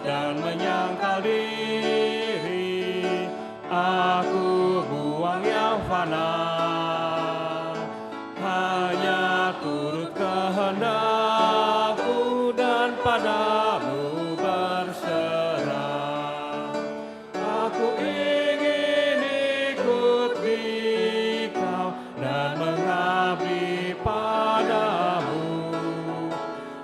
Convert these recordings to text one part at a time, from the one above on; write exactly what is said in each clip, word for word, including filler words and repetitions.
Dan menyangkal diri, aku buang yang fana. Hanya turut kehendak-Mu dan pada-Mu berserah. Aku ingin ikut di Kau dan mengabdi pada-Mu.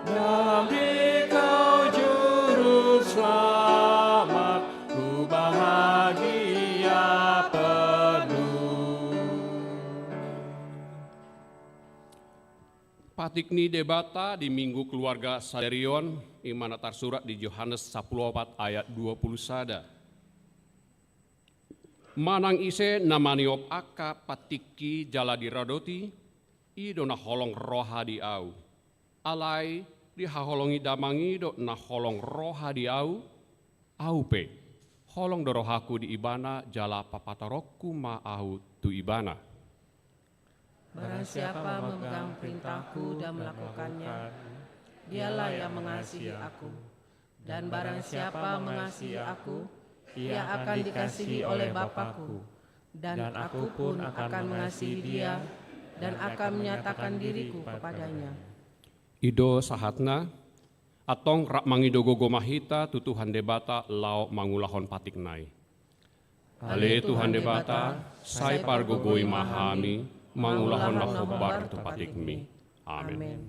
Dalam di Kau Juru Selamat, ku bahagia penuh. Patik ni Debata di Minggu Keluarga sadarion, i ma na tarsurat di Johannes sampulu opat ayat dua pulu sada. Manang ise na maniop angka patikki jala diradoti, i do na holong roha di Ahu. Alai dihaholongi Damang i do na holong roha di Ahu. Ahu pe, holong do rohangku di ibana jala papatoronku ma Ahu tu ibana. Barang siapa memegang perintahku dan melakukannya, dialah yang mengasihi aku. Dan barang siapa mengasihi aku, ia akan dikasihi oleh Bapakku. Dan aku pun akan mengasihi dia dan akan menyatakan diriku kepadanya. I do sahatna, antong rap mangido gogo ma hita tu Tuhan Debata laho mangulahon patikna i. Ale Tuhan Debata, sai pargogoi ma hami mangulahon na hombar tu patikmi. Amen. Amen.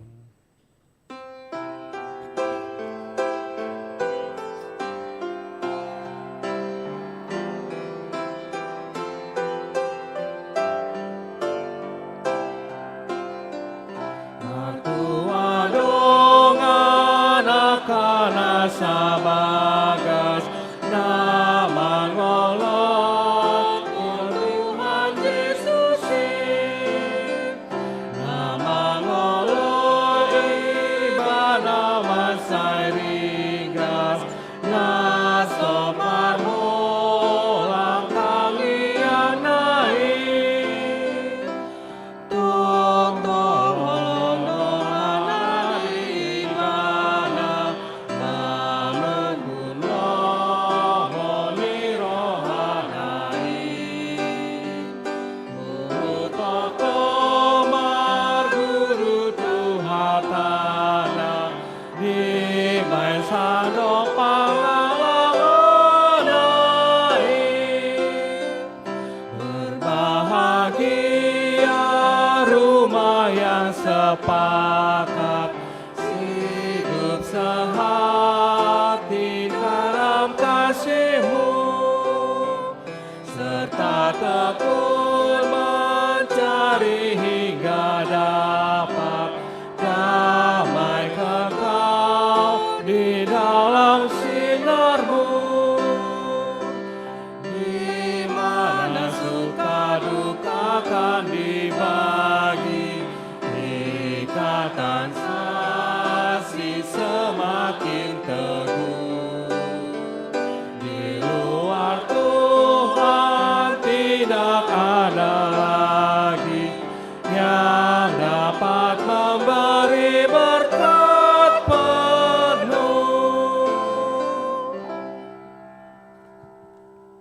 Martua dongan angka na sabagas na mangoloi Tuhan Jesus i, na mangoloi ibana mansai ringgas, na so marholang tangiangna i. Tung tong holong do hata ni ibana, manungkun lomo ni rohana i. Huhut tong marguru tu hatana, dibahen sandok pangalangona i. Berbahagia rumah yang sepakat hidup sehati dalam kasih-Mu, serta tekun mencari hingga dapat damai kekal di dalam sinar-Mu. Di mana suka duka akan dibagi, ikatan kasih semakin teguh. Di luar Tuhan tidak ada lagi yang dapat memberi berkat penuh.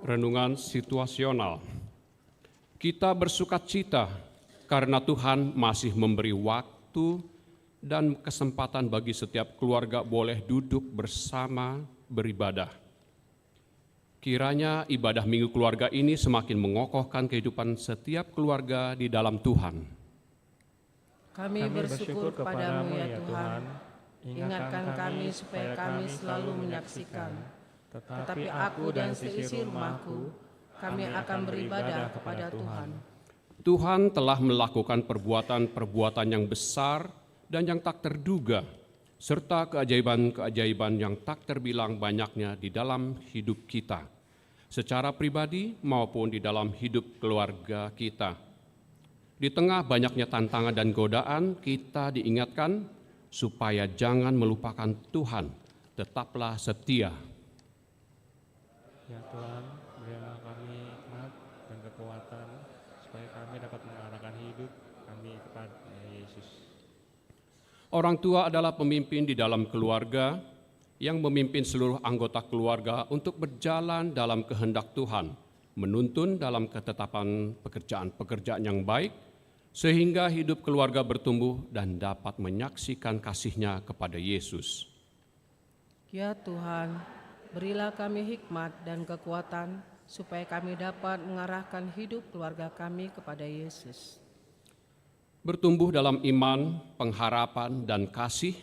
Renungan situasional. Kita bersukacita karena Tuhan masih memberi waktu dan kesempatan bagi setiap keluarga boleh duduk bersama beribadah. Kiranya ibadah Minggu Keluarga ini semakin mengokohkan kehidupan setiap keluarga di dalam Tuhan. Kami bersyukur kepada-Mu, ya Tuhan. Ingatkan kami supaya kami selalu menyaksikan. Tetapi aku dan seisi rumahku, kami akan beribadah kepada Tuhan. Tuhan telah melakukan perbuatan-perbuatan yang besar dan yang tak terduga, serta keajaiban-keajaiban yang tak terbilang banyaknya di dalam hidup kita, secara pribadi maupun di dalam hidup keluarga kita. Di tengah banyaknya tantangan dan godaan, kita diingatkan supaya jangan melupakan Tuhan, tetaplah setia. Ya Tuhan, berilah kami hikmat dan kekuatan, supaya kami dapat mengarahkan hidup kami kepada Yesus. Orang tua adalah pemimpin di dalam keluarga, yang memimpin seluruh anggota keluarga untuk berjalan dalam kehendak Tuhan, menuntun dalam ketetapan pekerjaan-pekerjaan yang baik, sehingga hidup keluarga bertumbuh dan dapat menyaksikan kasih-Nya kepada Yesus. Ya Tuhan, berilah kami hikmat dan kekuatan, supaya kami dapat mengarahkan hidup keluarga kami kepada Yesus. Bertumbuh dalam iman, pengharapan, dan kasih,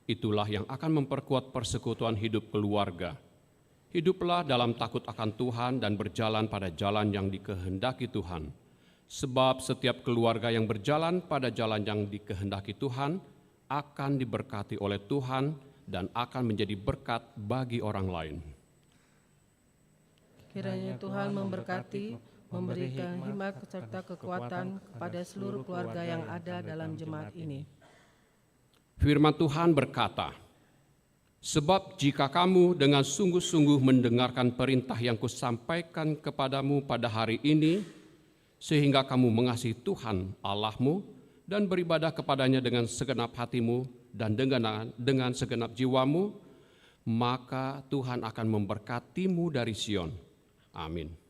itulah yang akan memperkuat persekutuan hidup keluarga. Hiduplah dalam takut akan Tuhan dan berjalan pada jalan yang dikehendaki Tuhan. Sebab setiap keluarga yang berjalan pada jalan yang dikehendaki Tuhan akan diberkati oleh Tuhan dan akan menjadi berkat bagi orang lain. Kiranya Tuhan memberkati, memberikan hikmat serta kekuatan kepada seluruh keluarga yang ada dalam jemaat ini. Firman Tuhan berkata, "Sebab jika kamu dengan sungguh-sungguh mendengarkan perintah yang kusampaikan kepadamu pada hari ini, sehingga kamu mengasihi Tuhan Allahmu dan beribadah kepada-Nya dengan segenap hatimu dan dengan, dengan segenap jiwamu, maka Tuhan akan memberkatimu dari Sion." Amin.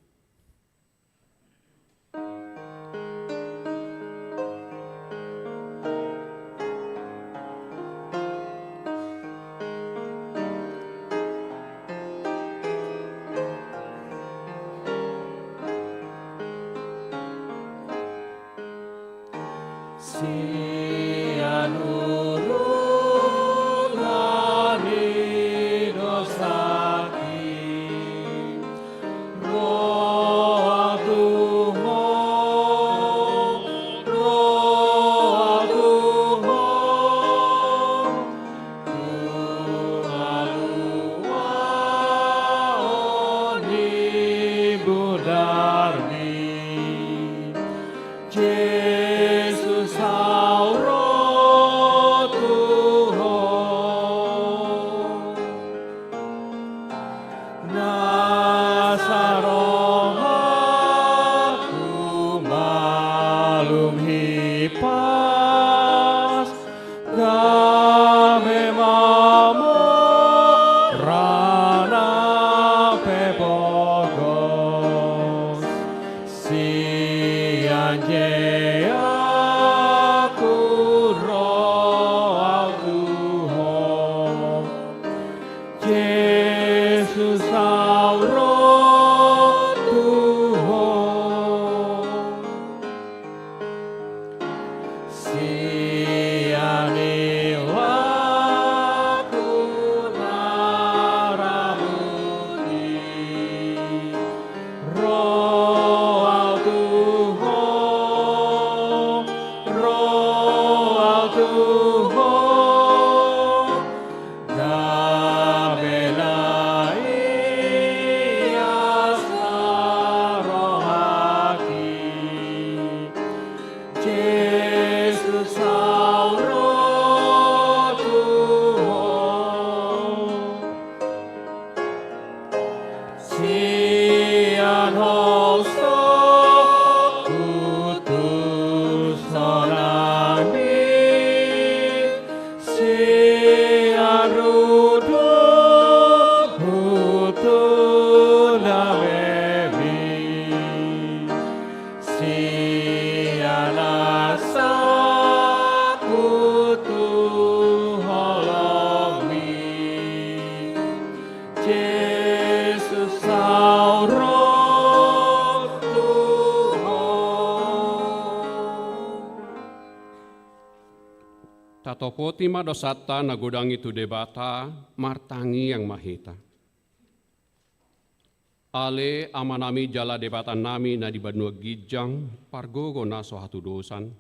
Sian urungan ni dosaki, ro au tu Ho, ro au tu Ho, tu haluaon ni budarmi. Jesus, au ro tu Ho. Nasa rohangku malum hipas, gabe mamora na pe pogos. Sian jaeanku ro au tu Ho. Jesus, au ro tu Ho. Sian ilangku na ramuti, ro au tu Ho, ro au tu Ho, gabe na ias rohangki. Jesus, au ro tu Ho. Sian hoso hutuson nami, sian ruduk hutu na lebi, sian asak hutu holongmi. Jesus, au ro tu Ho. Tatopoti ma dosanta na godang i tu Debata, martangiang ma hita. Ale Amanami jala Debatanami na di banua ginjang, pargogo na so hatudosan,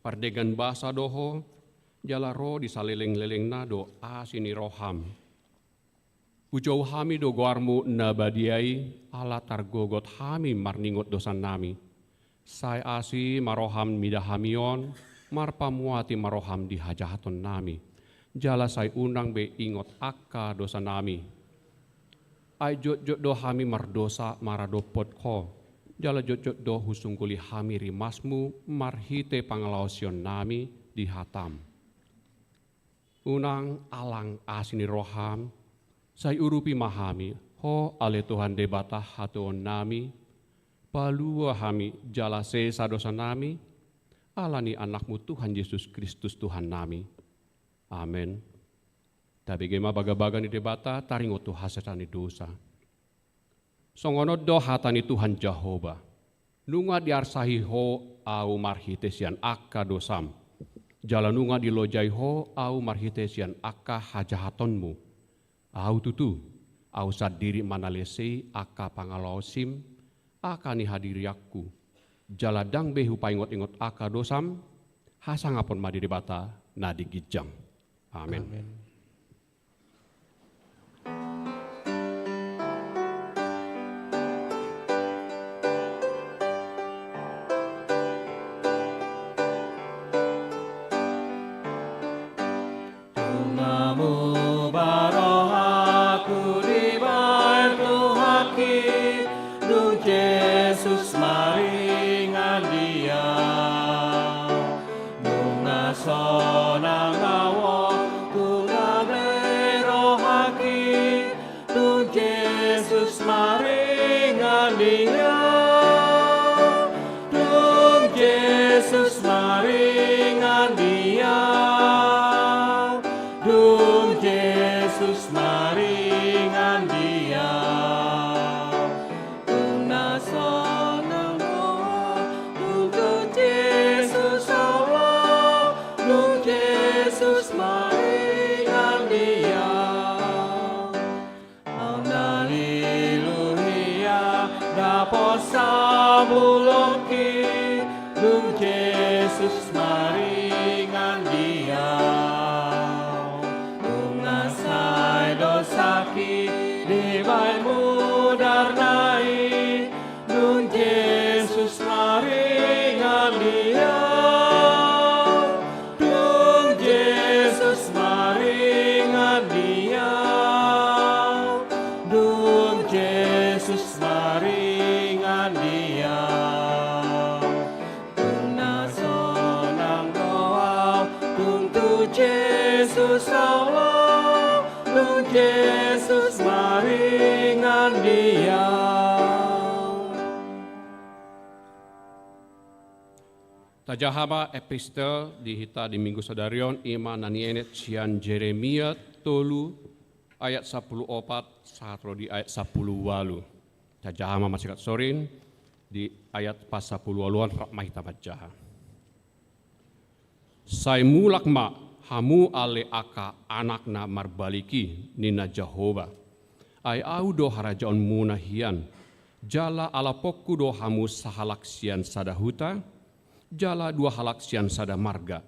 pardenggan basa do Ho, jala ro di salelenglelengna do asi ni roham. Hujou hami do goarMu na badia i, ala targogot hami marningot dosannami. Sai asi ma roham mida hami on, marpamuati ma roham di hajahatonnami. Jala sai unang be ingot angka dosanami. Ai jotjot do hami mardosa maradophon Ho. Jala jotjot do husungguli hami rimasMu marhite pangalaosionnami di hataM. Unang alang asi ni roham, sai urupi ma hami, Ho ale Tuhan Debata hatuaonnami, palua hami jala sesa dosanami, ala ni Anakmu Tuhan Jesus Kristus Tuhannami. Amen. Tabege ma bagabaga ni Debata, taringot tu hasesaan ni dosa. Songon on do hata ni Tuhan Jahowa: Nunga diarsahi ho Ahu marhite sian angka dosam, jala nunga dilojai ho Ahu marhite sian angka hajahatonmu. Ahu tutu, Ahu sandiri manalesei angka pangalaosim, angka ni hadirianku, jala ndang be hupaingot-ingot angka dosam. Hasangapon ma di Debata na di ginjang. Amen. Amen. Tung na muba rohangku dibahen Tuhanki, dung Jesus maringan di ahu. Nunga sonang do ahu, tung na dai rohangki, dung Jesus maringan di ahu. Dung Jesus maringan di ahu. Dung Jesus maringan di ahu. Tung na sonang do ahu, tung tu Jesus ahu laho, dung Jesus maringan di ahu. Ahu na lilu hian dapot sabuloki, dung Jesus maringan di ahu. Nunga sai dosangki dibahen mudarna i, dung Jesus maringan di ahu. Dung Jesus maringan di ahu. Dung Jesus maringan di ahu. Tung na sonang do ahu, tung tu Jesus ahu laho, dung Jesus maringan di ahu. Tajaha ma epistel di hita di Minggu sadari on, i ma na nienet sian Jeremia tolu ayat sampulu opat sahat ro di ayat sampulu ualu. Tajaha ma masihat sorin di ayat pasampulu ualuan, rap ma hita manjaha. Sai mulak ma hamu ale angka anak na marbalik i, ninna Jahowa. Ai Ahu do harajaonmuna hian, jala alaponku do hamu sahalak sian sada huta, jala dua halak sian sada marga,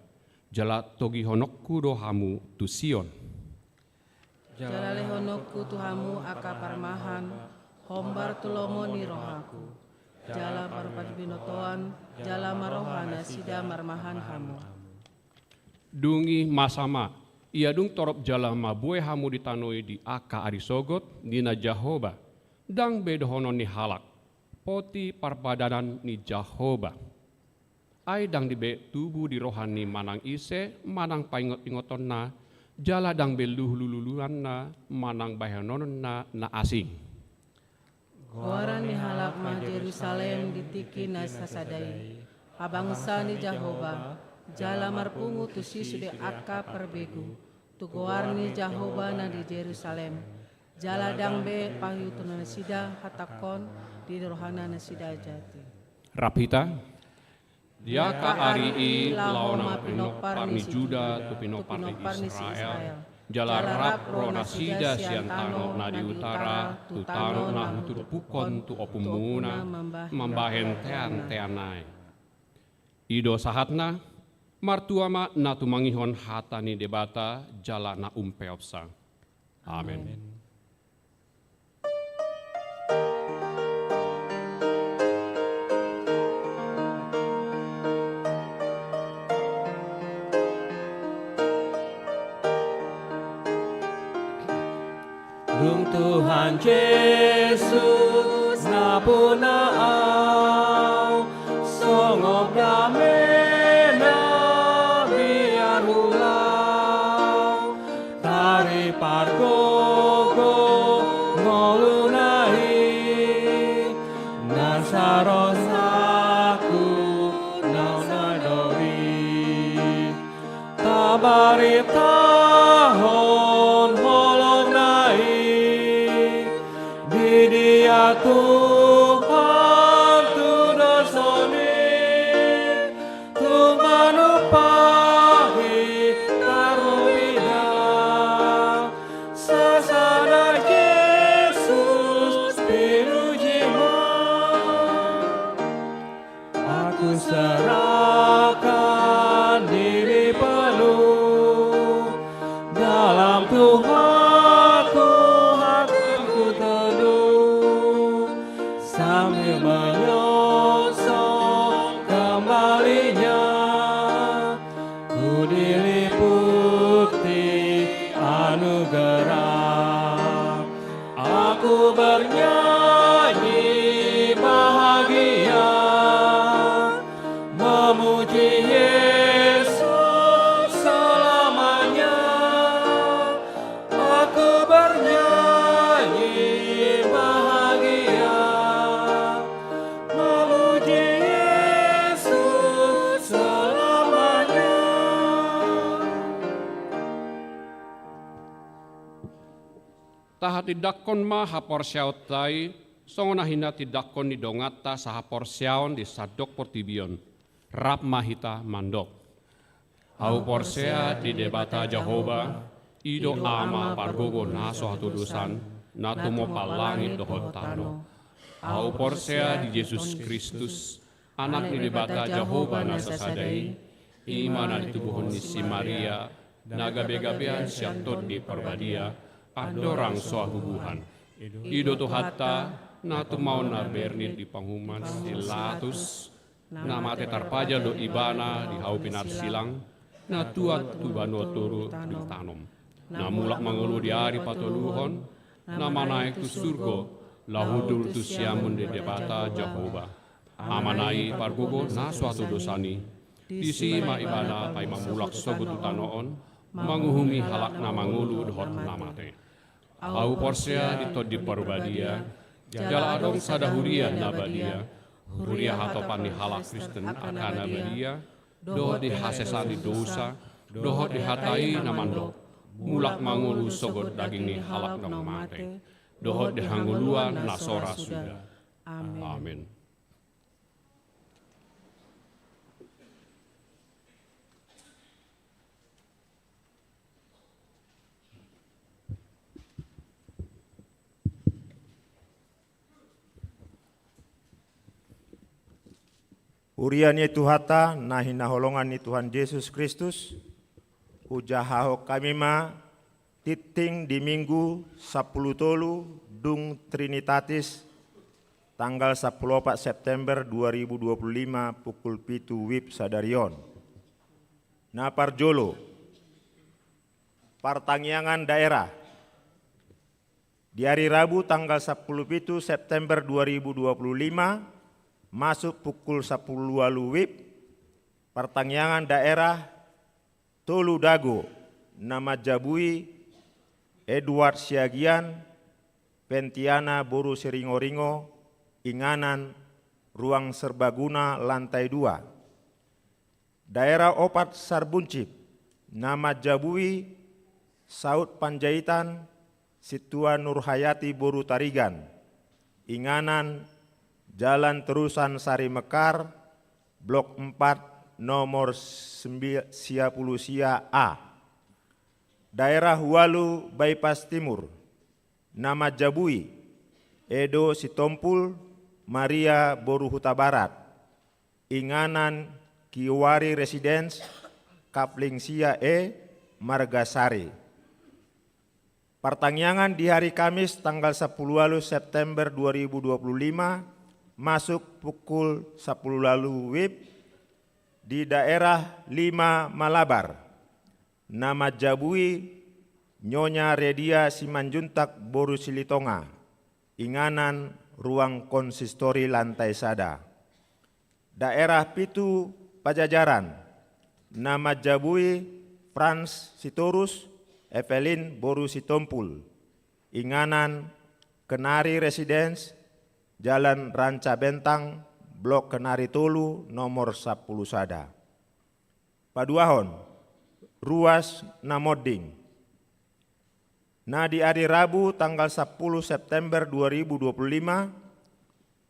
jala togihononku do hamu tu Sion. Jala lehononku tu hamu angka parmahan, hombar tu lomo ni rohangku, jala marbinotoan, jala marroha nasida marmahan hamu. Dung i masa ma, ia dung torop jala mabuei hamu di tano i di angka ari sogot, ninna Jahowa, ndang be dohonon ni halak, poti parpadanan ni Jahowa. Ai ndang be tubu di roha ni manang ise manang paingot-ingotonna, jala ndang be luhuluhuanna manang bahenonna na asing. Goaran ni halak ma Jerusalem di tingki na sasada i, habangsa ni Jahowa, jala marpungu tusi sude angka parbegu tu goar ni Jahowa na di Jerusalem, jala ndang be paihutonnasida hatangkon di rohana nasida jati. Rap hita. Di angka ari i laho ma pinompar ni Juda tu pinompar ni Israel, jala rap ro nasida sian tano na di utara tu tano na huturpukkon tu ompumuna, mambahen teantean nai. I do sahatna. Martua ma na tumangihon hata ni Debata jala na umpeopsa. Amen. Amen. Dung Tuhan Jesus nampuna ahu, songon dame na biar hulau. Tuhan tu dosa ni, tu manumpahi tarlumobi da, sasada Jesus pinuji ma. Aku serahkan diri penuh dalam Tuhanku, hatiku teduh sambil menyongsong kembalinya. Ku diliputi anugerah, aku bernyanyi bahagia, memuji Yesus selamanya. Aku bernyanyi bahagia, memuji Yesus selamanya. Tahatindangkon ma haporseaonta i, songon na hinatindangkon ni donganta sahaporseaon di sandok portibi on. Rap ma hita mandok. Ahu porsea di Debata Jahowa, i do Ama pargogo na so hatodosan, na tumompa langit dohot tano. Ahu porsea di Jesus Kristus, Anak ni Debata Jahowa na sasada i, i ma na ditubuhon ni si Maria, na gabegabean sian Tondi Parbadia, andorang so habubuhan. I do Tuhanta, na tumaon na bernit di panguhuman si Pilatus, na mate tarpajal do Ibana di hau pinarsilang, na tuat tu banua toru ditano. Na mulak mangolu di ari patoluhon, na manaek tu surgo, laho hundul tu siamun ni Debata Jahowa, Amana i pargogo na so hatodosan i. Disi ma Ibana paima mulak sogot tu tano on, manguhumi halak na mangolu dohot na mate. Ahu porsea di Tondi Parbadia, jala adong sada huria na badia, huria hatopan ni halak Kristen angka na badia, dohot di hasesaan ni dosa, dohot di hata i na mandok, mulak mangolu sogot daging ni halak naung mate, dohot di hangoluan na so ra suda. Amen. Amen. Huria ni Tuhanta, na hinaholongan ni Tuhan Jesus Kristus, hujahahon hami ma tingting di Minggu sampulu tolu dung Trinitatis, tanggal sampulu opat September dua ribu dua puluh lima, pukul pitu wib sadari on. Na parjolo, partangiangan daerah. Di ari Rabu tanggal sampulu pitu September dua ribu dua puluh lima, masuk pukul sampulu ualu wib, partangiangan daerah Tolu Dago, na manjabui Edward Siagian, Pentiana boru Siringoringo, inganan, ruang serbaguna lantai dua. Daerah opat Sarbuncit, na manjabui Saut Panjaitan, Sintua Nurhayati boru Tarigan, inganan, Jalan Terusan Sari Mekar, Blok empat, nomor sembi-, sia pulu sia A. Daerah ualu Bypass Timur, na manjabui Edo Sitompul, Maria boru Hutabarat, inganan, Kiwari Residence, Kapling sia E, Margasari. Partangiangan di hari Kamis tanggal sampulu ualu September dua ribu dua puluh lima, masuk pukul sampulu ualu wib, di daerah lima Malabar, na manjabui Nyonya Redia Simanjuntak boru Silitonga, inganan, ruang konsistori lantai sada. Daerah pitu Pajajaran, na manjabui Frans Sitorus, Evelyn boru Sitompul, inganan, Kenari Residence, Jalan Ranca Bentang, Blok Kenari tolu, nomor sampulu sada. Paduahon, ruas na monding. Na di ari Rabu tanggal sampulu September dua ribu dua puluh lima,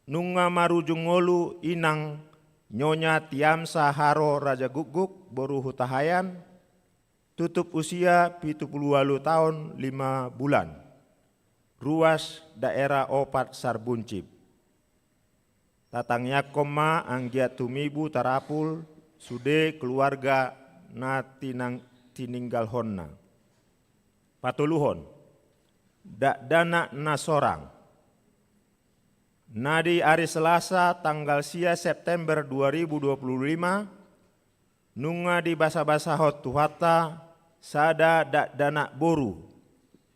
nunga marujung ngolu inang Nyonya Tiamsa Haro Rajagukguk boru Hutahaean, tutup usia pitu pulu ualu taon lima bulan, ruas daerah opat Sarbuncit. Tatangiangkon ma anggiat tumibu tarapul sude keluarga na tinang-, tininggalhonna. Patoluhon, dakdanak na sorang. Na di ari Selasa tanggal sia September dua ribu dua puluh lima, nunga dibasabasahon Tuhanta sada dakdanak boru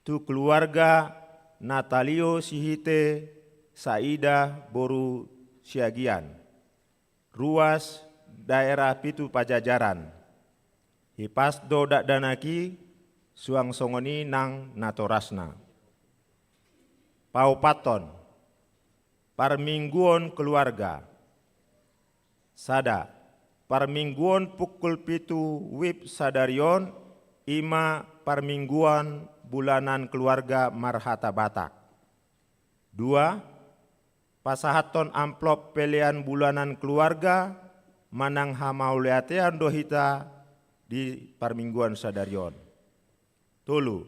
tu keluarga Natalio Sihite Saida boru Siagian, ruas daerah pitu Pajajaran. Hipas do dakdanak i, suang songon i nang natorasna. Paopathon, parmingguon keluarga. Sada, parmingguon pukul pitu wib sadari on, i ma parmingguon bulanan keluarga marhata Batak. Dua, pasahathon amplop pelean bulanan keluarga manang hamauliatean do hita di parmingguon sadari on. Tolu,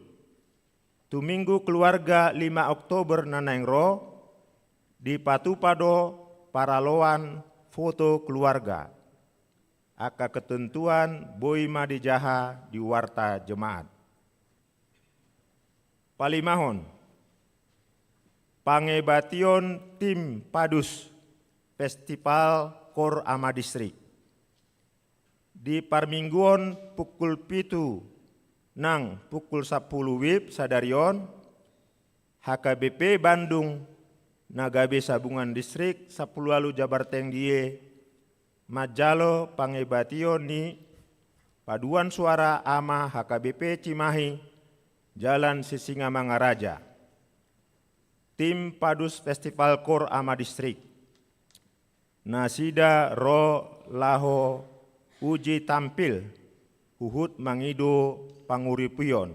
tu Minggu Keluarga lima Oktober na naeng ro, dipatupa do paraloan foto keluarga. Angka ketentuan boi ma dijaha di warta jemaat. Palimahon, pangebation tim Padus Festival Koor Ama Distrik. Di parmingguon pukul pitu nang pukul sampulu wib sadari on, H K B P Bandung na gabe sabungan distrik sampulu ualu Jabarteng die manjalo pangebation ni paduan suara ama H K B P Cimahi, Jalan Sisingamangaraja. Tim Padus Festival Koor Ama Distrik. Nasida ro laho uji tampil huhut mangido panguripion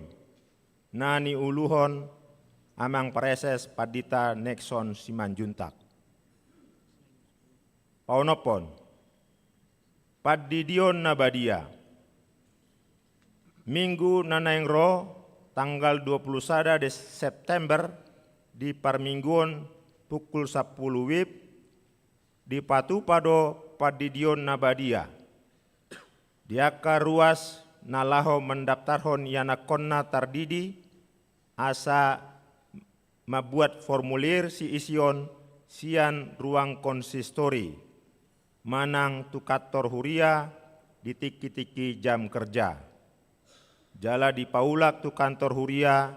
na niuluhon Amang Praeses Pandita Nexon Simanjuntak. Paonomhon, pandidion na badia. Minggu na naeng ro, tanggal dua puluh sada Des-, September, di parmingguon pukul sampulu wib, dipatupa do pandidion na badia di angka ruas na laho mandaptarhon ianakkonna tardidi, asa mambuat formulir siision sian ruang konsistori manang tu kantor huria di tingki-tingki jam kerja. Jala dipaulak tu kantor huria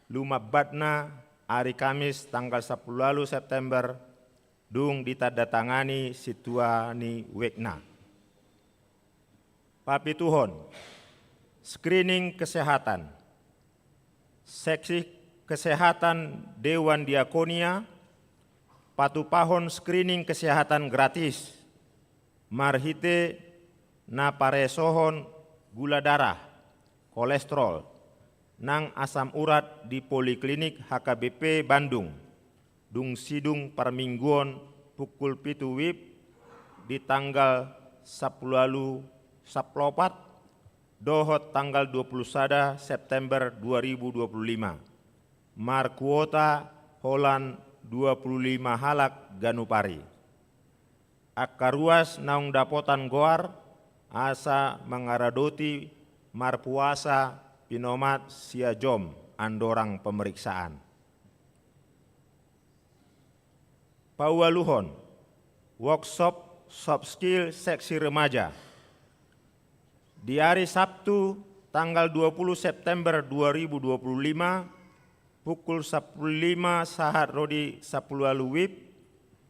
lumambatna ari Kamis tanggal sampulu ualu September, dung ditandatangani sintua ni wekna. Papituhon, screening kesehatan. Seksi Kesehatan Dewan Diakonia patupahon screening kesehatan gratis marhite na paresohon gula darah, kolesterol, nang asam urat di Poliklinik H K B P Bandung, dung sidung parmingguon pukul pitu wib di tanggal sampulu ualu, sampulu opat dohot tanggal dua puluh sada September dua ribu dua puluh lima. Markuota holan dua puluh lima halak ganup ari. Angka ruas naung dapotan goar asa mangaradoti marpuasa pinomat siajom andorang pemeriksaan. Paualuhon, workshop soft skill seksi remaja. Di ari Sabtu, tanggal dua puluh September dua ribu dua puluh lima, pukul sampulu lima sahat ro di sampulu ualu wib,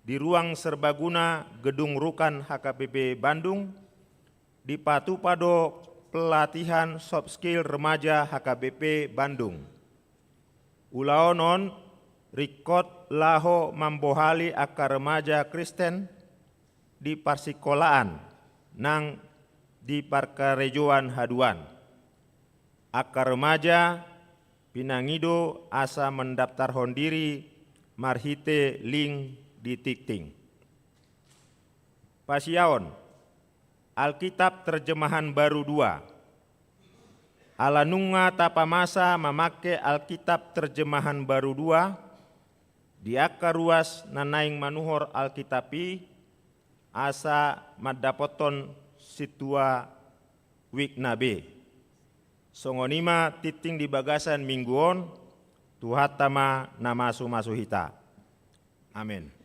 di ruang serbaguna Gedung Rukan H K B P Bandung, dipatupa do pelatihan soft skill remaja H K B P Bandung. Ulaon on ringkot laho mambohali angka remaja Kristen di parsikolaan nang di parkarejoan haduan. Angka remaja pinangido asa mendaftarhon diri marhite link di tingting. Pasiaon, Alkitab Terjemahan Baru dua. Ala nunga tapamasa mamangke Alkitab Terjemahan Baru dua, di angka ruas na naeng manuhor Alkitab i, asa mandapothon sintua wijk na be. Songon i ma tingting di bagasan minggu on, Tuhanta ma na mamasu-masu hita. Amen.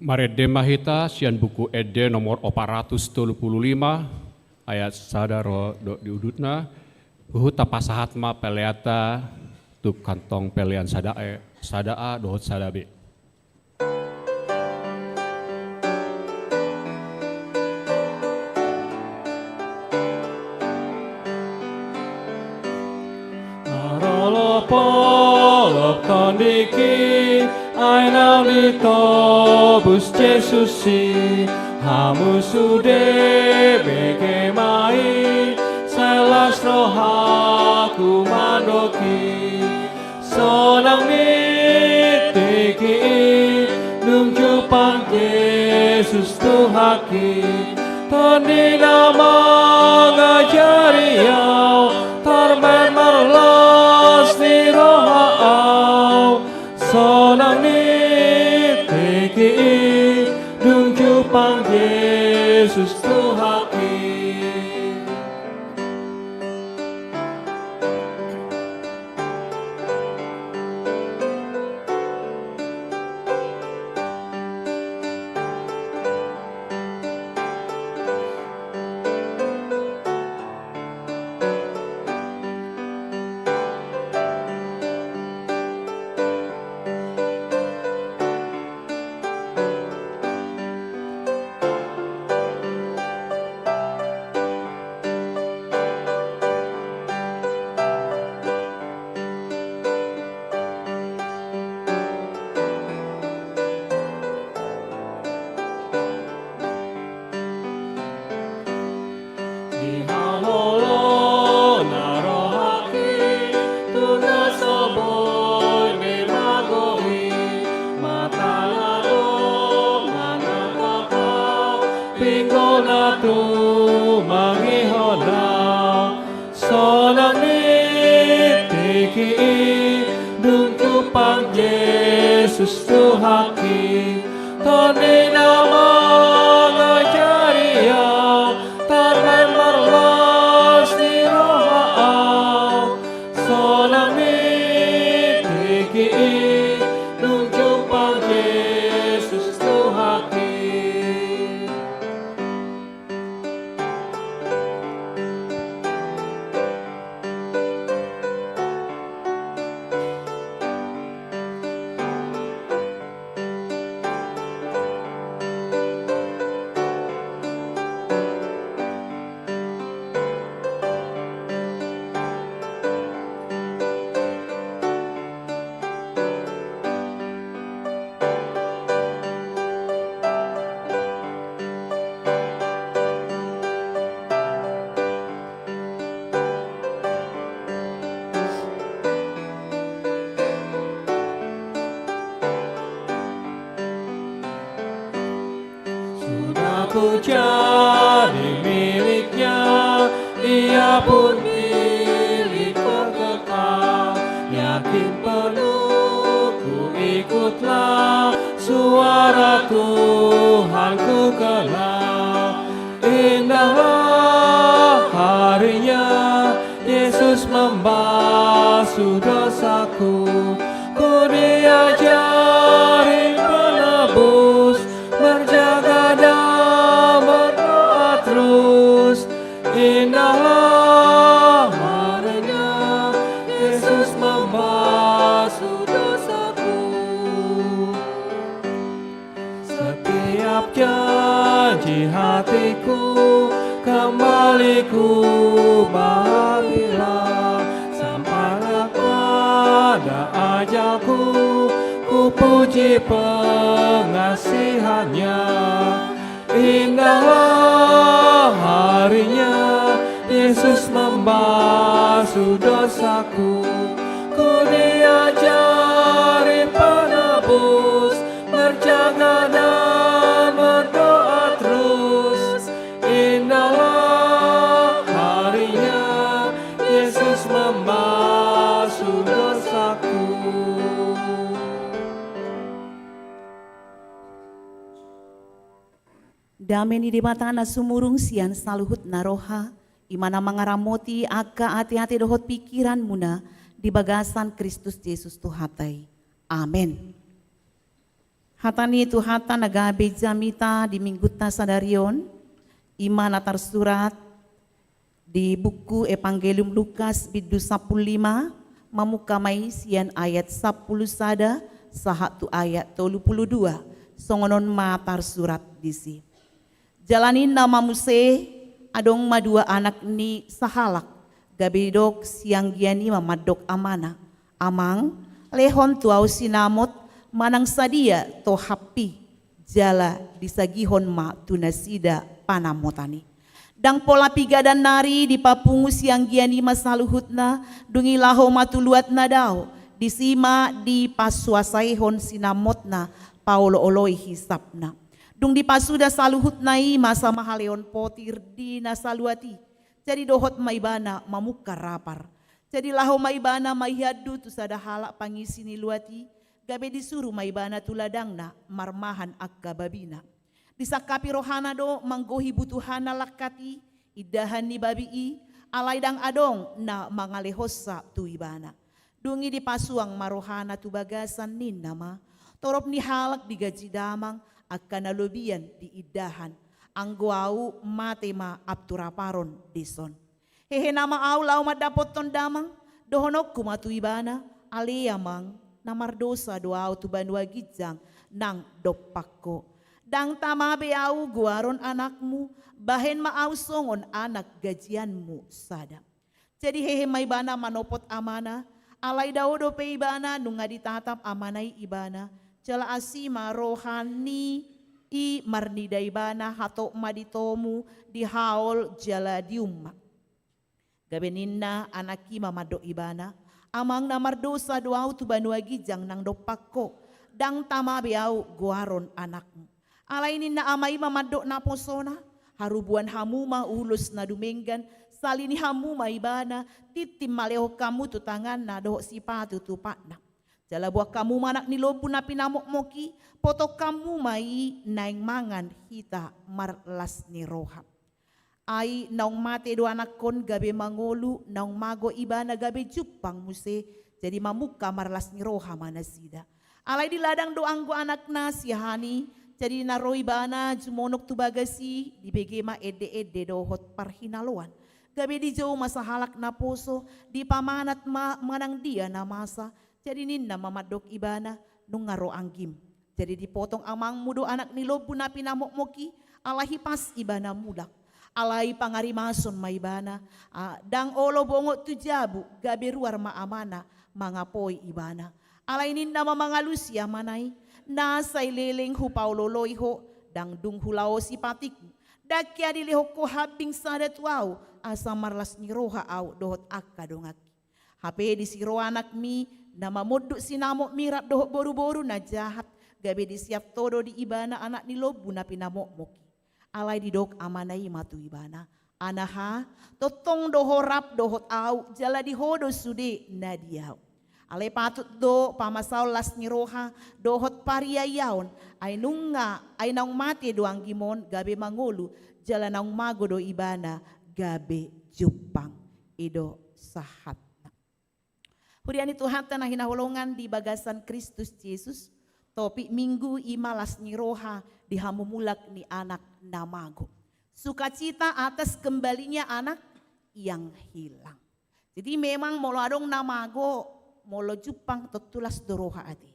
Marende ma hita sian Buku Ende nomor opat ratus tolu pulu lima, ayat sada ro dohot di udutna, huhut tapasahat ma peleanta tu kantong pelean sada, sada A dohot sada B. Marolopolop tondingki, ai naung ditobus Jesus i, hamu sude bege ma i, sai las rohaku mandok i. Sonang ni tingki i, dung jumpang Jesus Tuhanki, Tondi na mangajari au, tarbaen marlas ni roha au. Sonang ni tingki i, dung jumpang Jesus Tuhanki. Dihaholongi rohangki tu na so boi be magou i, mata na tumangihon au, pinggol na tumangihon au. Sonang ni tingki i, dung jumpang Jesus Tuhanki, Tondi na mangajari au, tarbaen marlas ni roha au. Sonang ni tingki i, dung jumpang Jesus Tuhanki. Sudah ku jadi miliknya, ia pun milikku kekal. Yakin penuh ku ikutlah suara Tuhanku kelak. Indahlah harinya, Yesus membasuh dosaku. Ku diajari penebus, berjaga dan berdoa terus. Indahlah harinya, Yesus membasuh dosaku. Setiap janji hatiku, kembali ku apabila, sampai pada ajalku, ku puji pengasihannya. Indahlah harinya, Yesus membasuh dosaku. Ku diajari penebus, berjaga dan berdoa terus. Indahlah harinya, Yesus membasuh dosaku. Dame ni Debata na sumurung sian saluhut na roha, i ma na mangaramoti angka ateate dohot pingkiranmuna di bagasan Kristus Jesus Tuhanta i. Amen. Hata ni Tuhanta na gabe jamita di minggunta sadari on, ima na tarsurat di buku Evangelium Lukas bindu sampulu lima, mamungka ma i sian ayat sampulu sada sahat tu ayat tolu pulu dua, songon on ma tarsurat disi. Jala ninna ma muse, adong ma dua anak ni sahalak, gabe didok sianggian i ma mandok amana, "Amang, lehon tu ahu sinamot manang sadia tohappi." Jala disagihon ma tu nasida panamotan i. Ndang pola piga dan nari dipapungu sianggian i ma saluhutna, dung i laho ma tu luat na dao, disi ma dipasuasaihon sinamotna paolooloi hisapna. Dung dipasuda saluhutna i masa ma haleon potir di na saluat i. Jadi dohot ma ibana mamungka rapar. Jadi laho ma ibana maihandu tu sada halak pangisi ni luat i, gabe disuru ma ibana tu ladangna marmahan angka babina. Disangkapi rohana do manggohi butuhana langkat i, indahan ni babi i, alai ndang adong na mangalehonsa tu ibana. Dung i dipasuang ma rohana tu bagasan, ninna ma, "Torop ni halak diganji damang angka na lobian di indahan, anggo ahu mate ma ahu tu raparon dison. Hehe nama ahu laho mandapothon damang, dohononku ma tu ibana, 'Ale amang, na mardosa do ahu tu banua ginjang nang dompak ho. Ndang tama be ahu goaron anakmu, bahen ma ahu songon anak gajianmu sada.'" Jadi hehe ma ibana manopot amana, alai dao dope ibana nunga ditatap amana i ibana, jala asi ma roha ni i marnida ibana hatop ma ditomu dihaol jala diumma. Gabe ninna anak i ma mandok ibana, "Amang, na mardosa do ahu tu banua ginjang nang dompak ho, ndang tama be ahu goaron anakmu." Alai ninna ama i ma mandok naposona, "Harubuan hamu ma ulos na dumenggan, salini hamu ma ibana, tintin ma lehon hamu tu tanganna dohot sipatu tu patna. Jala boan hamu ma anak ni lombu na pinamokmok i, potong hamu ma i, naeng mangan hita marlas ni roha. Ai naung mate do anakkon gabe mangolu, naung mago ibana gabe jumpang muse, jadi mamungka marlas ni roha ma nasida." Alai di ladang do anggo anakna siahaan i, jadi na ro ibana jumonok tu bagas i, dibege ma ende-ende dohot parhinaloan. Gabe dijou ma sahalak naposo, dipamanat ma manang dia na masa, jadi ninna ma mandok ibana, "Nunga ro anggim. Jadi dipotong amangmu do anak ni lombu na pinamokmok i, ala hipas ibana mulak. Alai pangarimason ma ibana, a, ndang olo bongot tu jabu, gabe ruar ma amana mangapoi ibana." Alai ninna ma mangalusi amana i, "Na sai leleng hupaolooloi ho, ndang dung hulaosi patikmu. Ndang hea dilehon ho hambing sada tu ahu, asa marlas ni roha ahu dohot angka donganki." Hape disi ro anakmi na mamondut sinamot mirab dohot boruboru na jahat, gabe disiap ho do di ibana anak ni lombu na pinamokmok i. Alai didok amana i ma tu ibana, "Anaha, tongtong do ho rap dohot ahu, jala di ho do sude na di ahu. Alai patut do pamasaon las ni roha dohot pariayaon, ai nunga, ai naung mate do anggim on gabe mangolu, jala naung mago do ibana gabe jumpang." I do sahatna. Huria ni Tuhanta na hinaholongan di bagasan Kristus Jesus, topik Minggu i ma las ni roha di hamumulak ni anak na mago. Sukacita atas kembalinya anak yang hilang. Jadi memang molo adong na mago, molo jumpang tontu las do roha ate.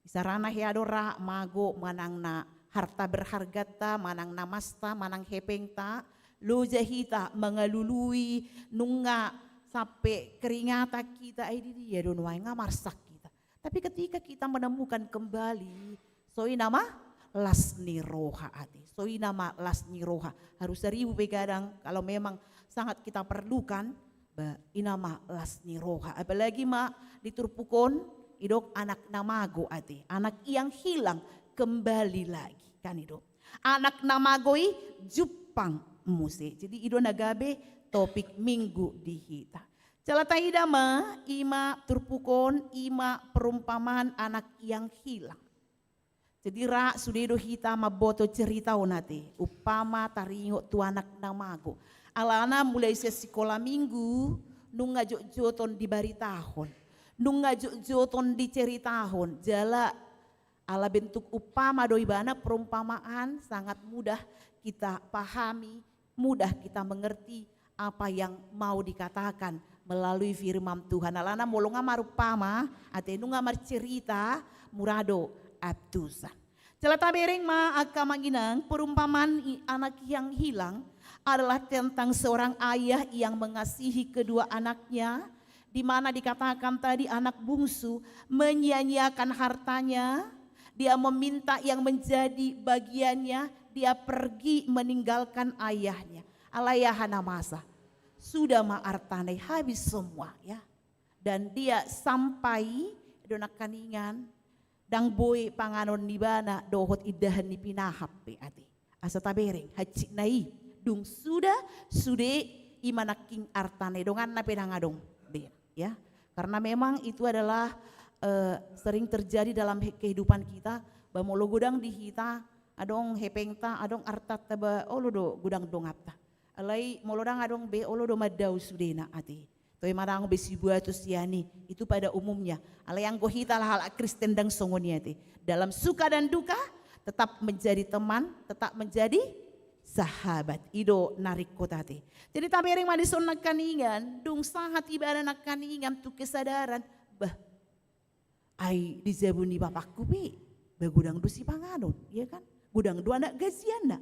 Isarana hea do ra mago manang na harta berhargata, manang na masta, manang hepengta, loja hita mangalului, nunga sampe keringatan hita, ai di dia do nuaeng, nga marsak hita. Tapi ketika kita menemukan kembali, so i nama las ni roha ate, so i nama las ni roha. Haru saribu pe gadang, kalau memang sangat kita perlukan, ba, i nama las ni roha. Apalagi ma di turpuk on, didok anak na mago ate. Anak yang hilang kembali lagi. Kan i do. Anak na mago i jumpang muse. Jadi i do na gabe topik Minggu di hita. Jala taida ma, i ma turpuk on, i ma perumpamaan anak yang hilang. Jadi ra sude do hita mamboto cerita on ate, umpama taringot tu anak na mago. Alana mulai sian sikola Minggu, nunga jotjot on dibaritahon, nunga jotjot on diceritahon, jala Ala bentuk umpama do ibana, perumpamaan, sangat mudah kita pahami, mudah kita mengerti apa yang mau dikatakan melalui firman Tuhan. Alana molo nga marumpama, ate nunga marcerita, mura do antusan. Jala tabereng ma angka amang inang, perumpamaan i anak yang hilang adalah tentang seorang ayah yang mengasihi kedua anaknya, di mana dikatakan tadi anak bungsu menyia-nyiakan hartanya, dia meminta yang menjadi bagiannya, dia pergi meninggalkan ayahnya. Alai aha na masa? Sudah ma artana i habis semua, ya. Dan dia sampai, do nangkaningan, ndang boi panganon ni ibana dohot indahan ni pinahap pe ate. Asa tabereng, hansit na i, dung suda, sude, i ma nangkin artana i, donganna pe ndang adong be, ya. Karena memang itu adalah, eh, sering terjadi dalam he-, kehidupan kita, ba molo godang di hita, adong hepengta, adong artanta ba olo do godang donganta. Alai molo ndang adong be olo do mandao sudena ate. Toe manang be sibuatus sian i, itu pada umumnya. Alai anggo hita halak Kristen ndang songon i ate. Dalam suka dan duka, tetap menjadi teman, tetap menjadi sahabat. I do na ringkot ate. Jadi tabereng ma dison nangkaningan, dung sahat ibana nangkaningan tu kesadaran, bah, ai di jabu ni bapakku pe, ba godang do sipanganon, ya kan? Godang do anak gajianna.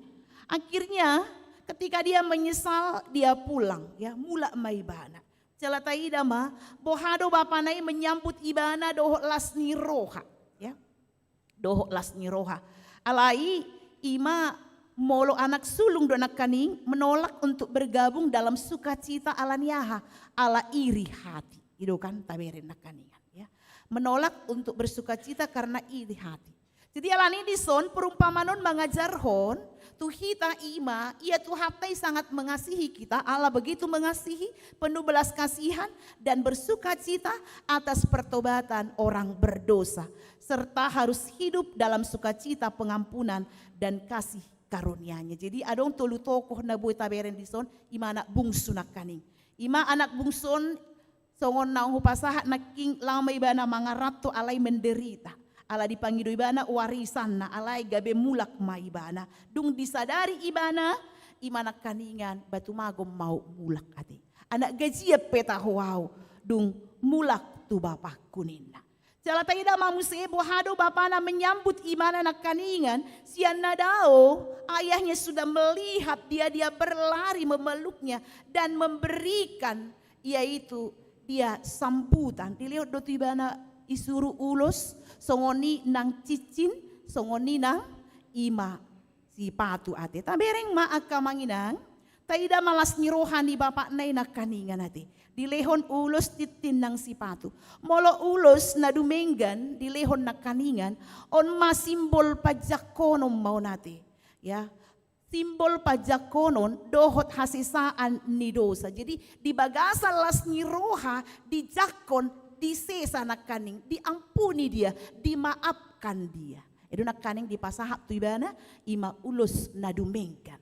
Akhirnya ketika dia menyesal, dia pulang, ya, mulak ma ibana. Jala taida ma, boha do bapana i menyambut ibana dohot las ni roha, ya. Dohot las ni roha. Alai i ma molo anak sulung do nangkaning menolak untuk bergabung dalam sukacita ala ni aha? Ala iri hati. I do kan tabereng nangkaningan, ya. Menolak untuk bersukacita karena iri hati. Jadi alani dison perumpamaan on mangajarhon tu hita i ma, ia Tuhanta i sangat mengasihi kita, Allah begitu mengasihi, penuh belas kasihan dan bersukacita atas pertobatan orang berdosa, serta harus hidup dalam sukacita pengampunan dan kasih karunia-Nya. Jadi adong tolu tokoh na boi tabereng dison, i ma anak bungsu nangkaning. I ma anak bungsu on, songon naung hupasahat nangkin, laho ma ibana mangaranto alai menderita. Ala dipangido ibana warisanna, alai gabe mulak ma ibana. Dung disadari ibana, i ma nangkaningan, ba tumagon ma ahu mulak ate. Anak gajian pe taho ahu, dung mulak tu bapakku ninna. Jala taida ma muse boha do bapana menyambut ibana nangkaningan, sian na dao ayahnya sudah melihat dia, dia berlari memeluknya dan memberikan, yaitu dia sambutan. Dilehon do tu ibana, isuru ulos, songon i nang cincin, songon i nang i ma sipatu ate. Tabereng ma angka amang inang, taida ma las ni roha ni bapakna i nangkaningan ate. Dilehon ulos, tintin nang sipatu. Molo ulos na dumenggan dilehon nangkaningan, on ma simbol panjangkonon ma on ate. Ya, simbol panjangkonon dohot hasesaan ni dosa. Jadi di bagasan las ni roha dijangkon, disesa nangkaning, diampuni dia, dimaafkan dia. I do nangkaning dipasahat tu ibana, i ma ulos na dumenggan.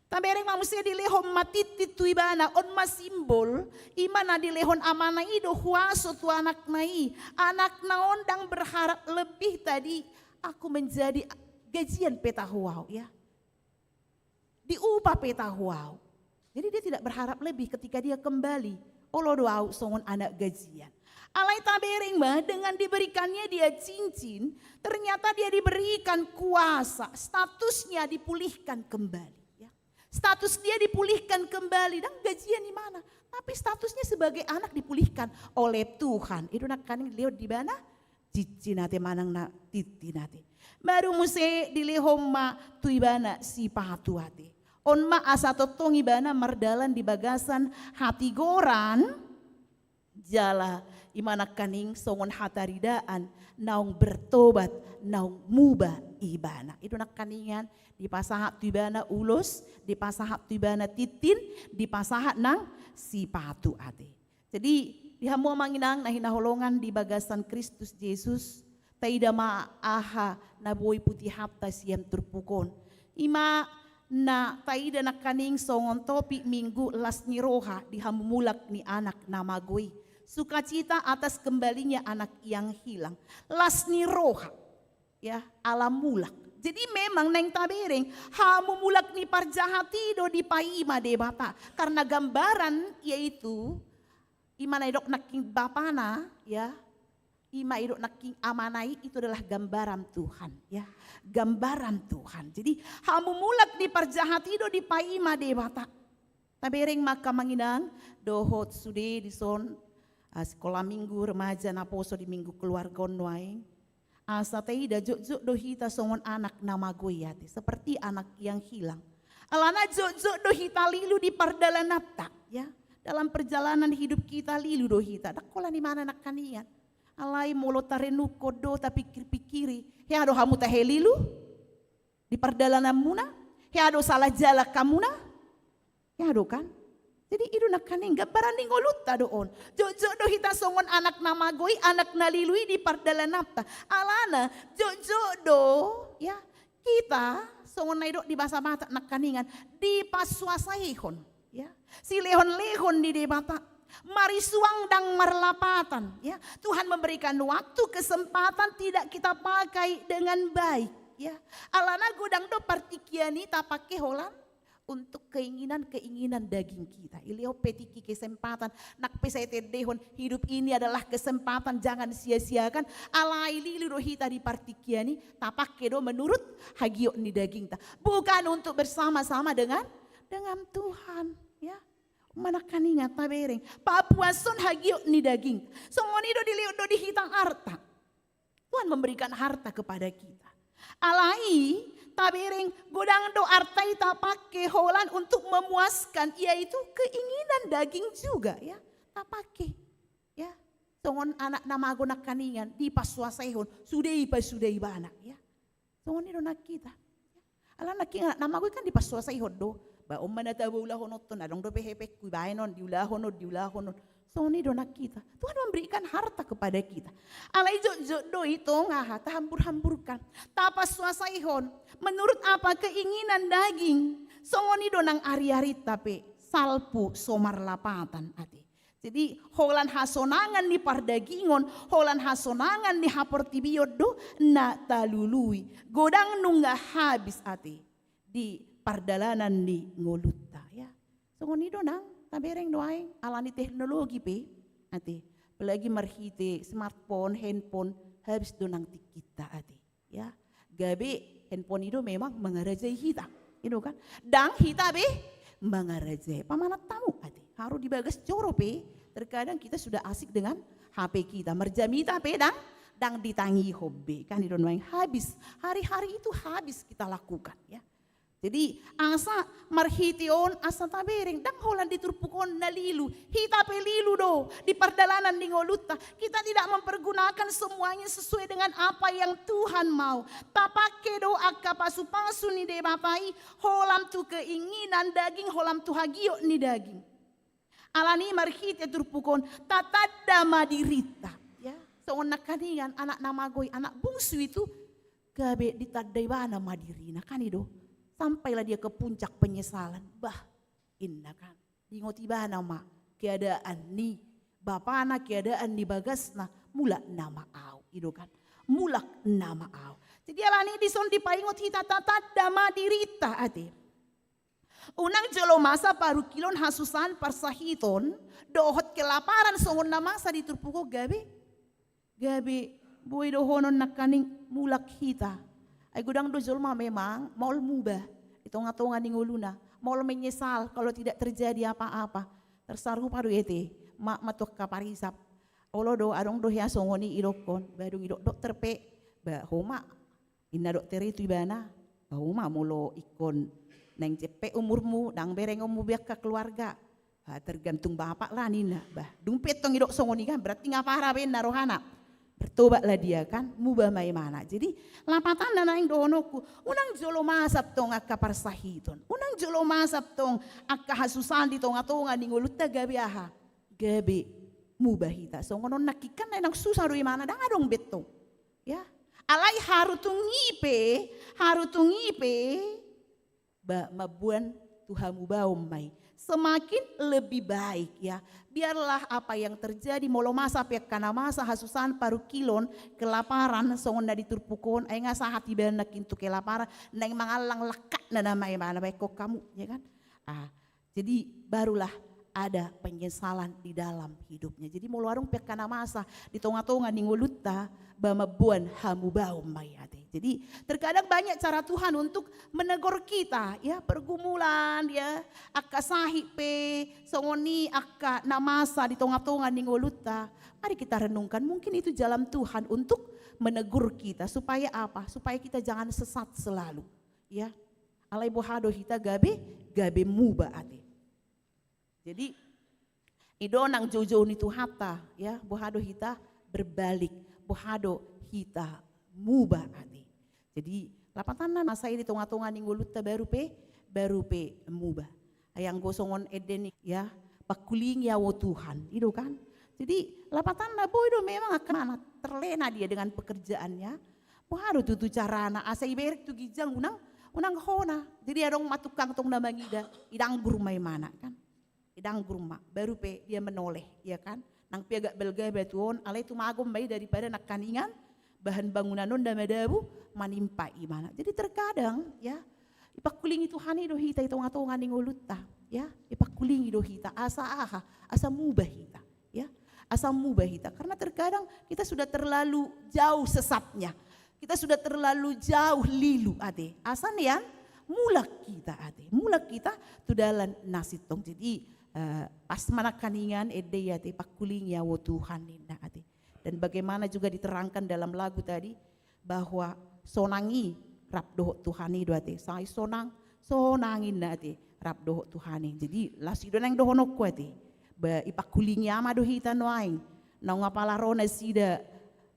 Tabereng ma muse dilehon ma tintin tu ibana, on ma simbol, i ma na dilehon amana i do huaso tu anakna i. Anakna on ndang berharap lebih tadi, aku menjadi gajian pe taho ahu, ya. Diupa pe taho ahu. Jadi dia tidak berharap lebih ketika dia kembali. Olo do ahu songon anak gajian. Alai tabereng ma, dengan diberikannya dia cincin, ternyata dia diberikan kuasa, statusnya dipulihkan kembali. Ya. Status dia dipulihkan kembali, ndang gajian ibana, tapi statusnya sebagai anak dipulihkan oleh Tuhan. I do nangkaning dilehon tu ibana cincin ate manang na tintin ate. Baru muse dilehon ma tu ibana sipatu ate. On ma asa tongtong ibana mardalan di bagasan hatigoran, jala i ma nangkaning songon hataridaan naung bertobat, naung muba ibana. I do nangkaningan dipasahat tu ibana ulos, dipasahat tu ibana tintin, dipasahat nang sipatu ate. Jadi di hamu amang inang na hinaholongan di bagasan Kristus Jesus, taida ma aha na boi putihanta sian turpuk on. I ma na taida nangkaning songon topik Minggu, las ni roha di hamumulak ni anak na mago i. Sukacita atas kembalinya anak yang hilang. Las ni roha. Ya, ala mulak. Jadi memang naeng tabereng, hamu mulak ni parjahat i do dipaima Debata. Karena gambaran yaitu, i ma na didok nangkin bapana, ya, i ma didok nangkin amana i, itu adalah gambaran Tuhan, ya. Gambaran Tuhan. Jadi hamu mulak ni parjahat i do dipaima Debata. Tabereng ma angka amang inang, dohot sude dison, ah, sekolah minggu remaja naposo di minggu keluarga on nuaeng. Asa taida jotjot do hita songon anak na mago i ate, seperti anak yang hilang. Alana jotjot do hita lilu di pardalananta, ya. Dalam perjalanan hidup kita lilu do hita. Ndang holan imana nangkaningan. Alai molo tarenungkon do, tapikir-pikiri, hea do hamu tahe lilu di pardalananmuna? Hea do salah jalan hamuna? Hea do kan? Jadi i do nangkaning gambaran ni ngolunta do on. Jotjot do hita songon anak na mago i, anak na lilu i di pardalananta. Alana jotjot do, ya, hita songon na didok di bahasa Batak nangkaningan, dipasuasaihon, ya. Silehonlehon ni Debata. Marisuang ndang marlapatan, ya. Tuhan memberikan waktu, kesempatan, tidak kita pakai dengan baik, ya. Alana godang do partingkian i tapake holan untuk keinginan-keinginan daging kita. Ilehon pe tingki kesempatan, nang pe sai taendehon, hidup ini adalah kesempatan, jangan sia-siakan. Alai lilu do hita di partingkian i, tapake do menurut hagiot ni dagingta. Bukan untuk bersama-sama dengan, dengan Tuhan, ya. Manangkaningan tabereng, papuashon hagiot ni daging. Songon i do dilehon do di hita arta. Tuhan memberikan harta kepada kita. Alai tabereng, godang do arta i tapake holan untuk memuaskan, yaitu keinginan daging juga, ya. Tapake, ya. Songon anak na mago nangkaningan, dipasuasaihon, sude i pasuda ibana, ya. Songon i do nang hita. Alana nangkin anak na mago i kan dipasuasaihon do. Ba on ma na tabo ulahononta on, adong dope hepengku, baen on, diulahon on, diulahon on. Songon i do nang hita. Tuhan memberikan harta kepada kita. Alai jotjot do i tong aha, tahambur-hamburkan. Tapasuasaihon menurut apa keinginan daging. Songon i do nang ari-arinta pe, salpu so marlapatan ate. Jadi holan hasonangan ni pardagingon, holan hasonangan ni haportibion do na talului. Godang nunga habis ate di pardalanan ni ngolunta, ya. Songon i do nang tabereng do aeng, alani teknologi pe ate. Apalagi marhite smartphone, handphone, habis do nang tingkinta ate, ya. Gabe handphone i do memang mangarajai hita, i do kan? Ndang hita be mangarajai pamanat hamu ate. Haru di bagas joro pe terkadang kita sudah asik dengan H P kita. Marjamita pe ndang, ndang ditangihon be, kan? I do nuaeng habis. Hari-hari itu habis kita lakukan, ya. Jadi asa marhite on, asa tabereng, ndang holan di turpuk on na lilu. Hita pe lilu do di pardalanan ni ngolunta. Kita tidak mempergunakan semuanya sesuai dengan apa yang Tuhan mau. Tapake do angka pasu-pasu ni Debata i holan tu keinginan daging, holan tu hagiot ni daging. Alani marhite turpuk on, tatanda ma dirinta. Ya, songon nangkaningan anak na mago i, anak bungsu itu, gabe ditanda ibana ma dirina, kan i do. Sampailah dia ke puncak penyesalan. Bah, inna kan. Diingot ibana ma keadaan ni bapana, keadaan ni bagasna, mulak nama au, i do kan. Mulak nama au. Jadi alani dison dipaingot hita, tatanda ma dirinta ate. Unang jolo masa parungkilon, hasusaan, parsahiton, dohot kelaparan songon na masa di turpuk on gabe, gabe boi dohonon nangkaning mulak hita. Ai godang do jolma memang maol mubah di tonga-tonga ni ngoluna, maol menyesal kalau tidak terjadi apa-apa. Tarsarupa do ate, ma, ma tu angka parisap. Olo do, adong do hea songon i idokkon, ba dung idok dokter pe, ba ho ma, inna dokter i tu ibana, ba ho ma molo ingkon naeng jempek umurmu, ndang berengonmu be angka keluarga. Ha, tergantung bapak lah ninna. Bah, dung pe tong idok songon i kan, berarti nga parah be inna rohana. Bertobatlah dia kan, mubah ma imana. Jadi lapatanna naeng dohononku, unang jolo masa tong angka parsahiton, unang jolo masa tong angka hasusaan di tonga-tonga ni ngolunta gabe aha? Gabe mubah hita. Songon on nangkin kan naeng susah do imana, ndang adong be tong. Ya. Alai haru tung i pe, haru tung i pe, ba mamboan tu hamubaon ma i. semakin lebih baik, ya. Biarlah apa yang terjadi, molo masa pe angka na masa, hasusahan, parungkilon, kelaparan, songon na di turpuk on, ai nga sahat ibana nangkin tu kelaparan, naeng mangallang langkatna nama ibana, baik kok kamu, ya kan? Ah, jadi barulah ada penyesalan di dalam hidupnya. Jadi molo adong pe angka na masa di tonga-tonga ni ngolunta, ba mamboan hamubaon ma i ate. Jadi terkadang banyak cara Tuhan untuk menegur kita, ya, pergumulan, ya, angka sahit pe, songon i angka na masa di tonga-tonga ni ngolunta. Mari kita renungkan, mungkin itu jalan Tuhan untuk menegur kita. Supaya apa? Supaya kita jangan sesat selalu, ya. Alai boha do hita gabe, gabe muba ate. Jadi, i do nang joujou ni Tuhanta, ya, boha do hita berbalik, boha do hita muba ate. Jadi, lapatanna masa i di tonga-tonga ni ngolunta baru pe, baru pe muba. Ai anggo songon ende ni, ya, pangkulingi au o Tuhan, i do kan. Jadi, lapatanna boi do memang angka na terlena dia dengan pekerjaannya. Boha do tutu carana, asa iberek tu ginjang unang, unang hona. Jadi adong ma tukang tong na mangida, idanggur ma imana kan. Idanggur ma, baru pe dia menoleh, ya kan? Nang pe agak balga batu on, alai tumagon ma i daripada nangkaningan bahan bangunan on na madabu manimpa imana. Jadi terkadang, ya, ipangkulingi Tuhan i do hita i tonga-tonga ni ngolunta, ya, ipangkulingi do hita, asa aha, asa muba hita, ya, asa muba hita. Karena terkadang kita sudah terlalu jauh sesatnya. Kita sudah terlalu jauh lilu ate. Asa nian mulak hita ate. Mulak hita tu dalan na sintong. Jadi, eh, pas ma nangkaningan ende i ate, pangkulingi au o Tuhan ninna ate. Dan bagaimana juga diterangkan dalam lagu tadi, bahwa sonang i rap dohot Tuhan i do ate. Sai sonang, sonang ninna ate, rap dohot Tuhan i. Jadi, las i do naeng dohononku ate. Ba, ipangkulingi ama do hita nuaeng. Naung apala ro nasida,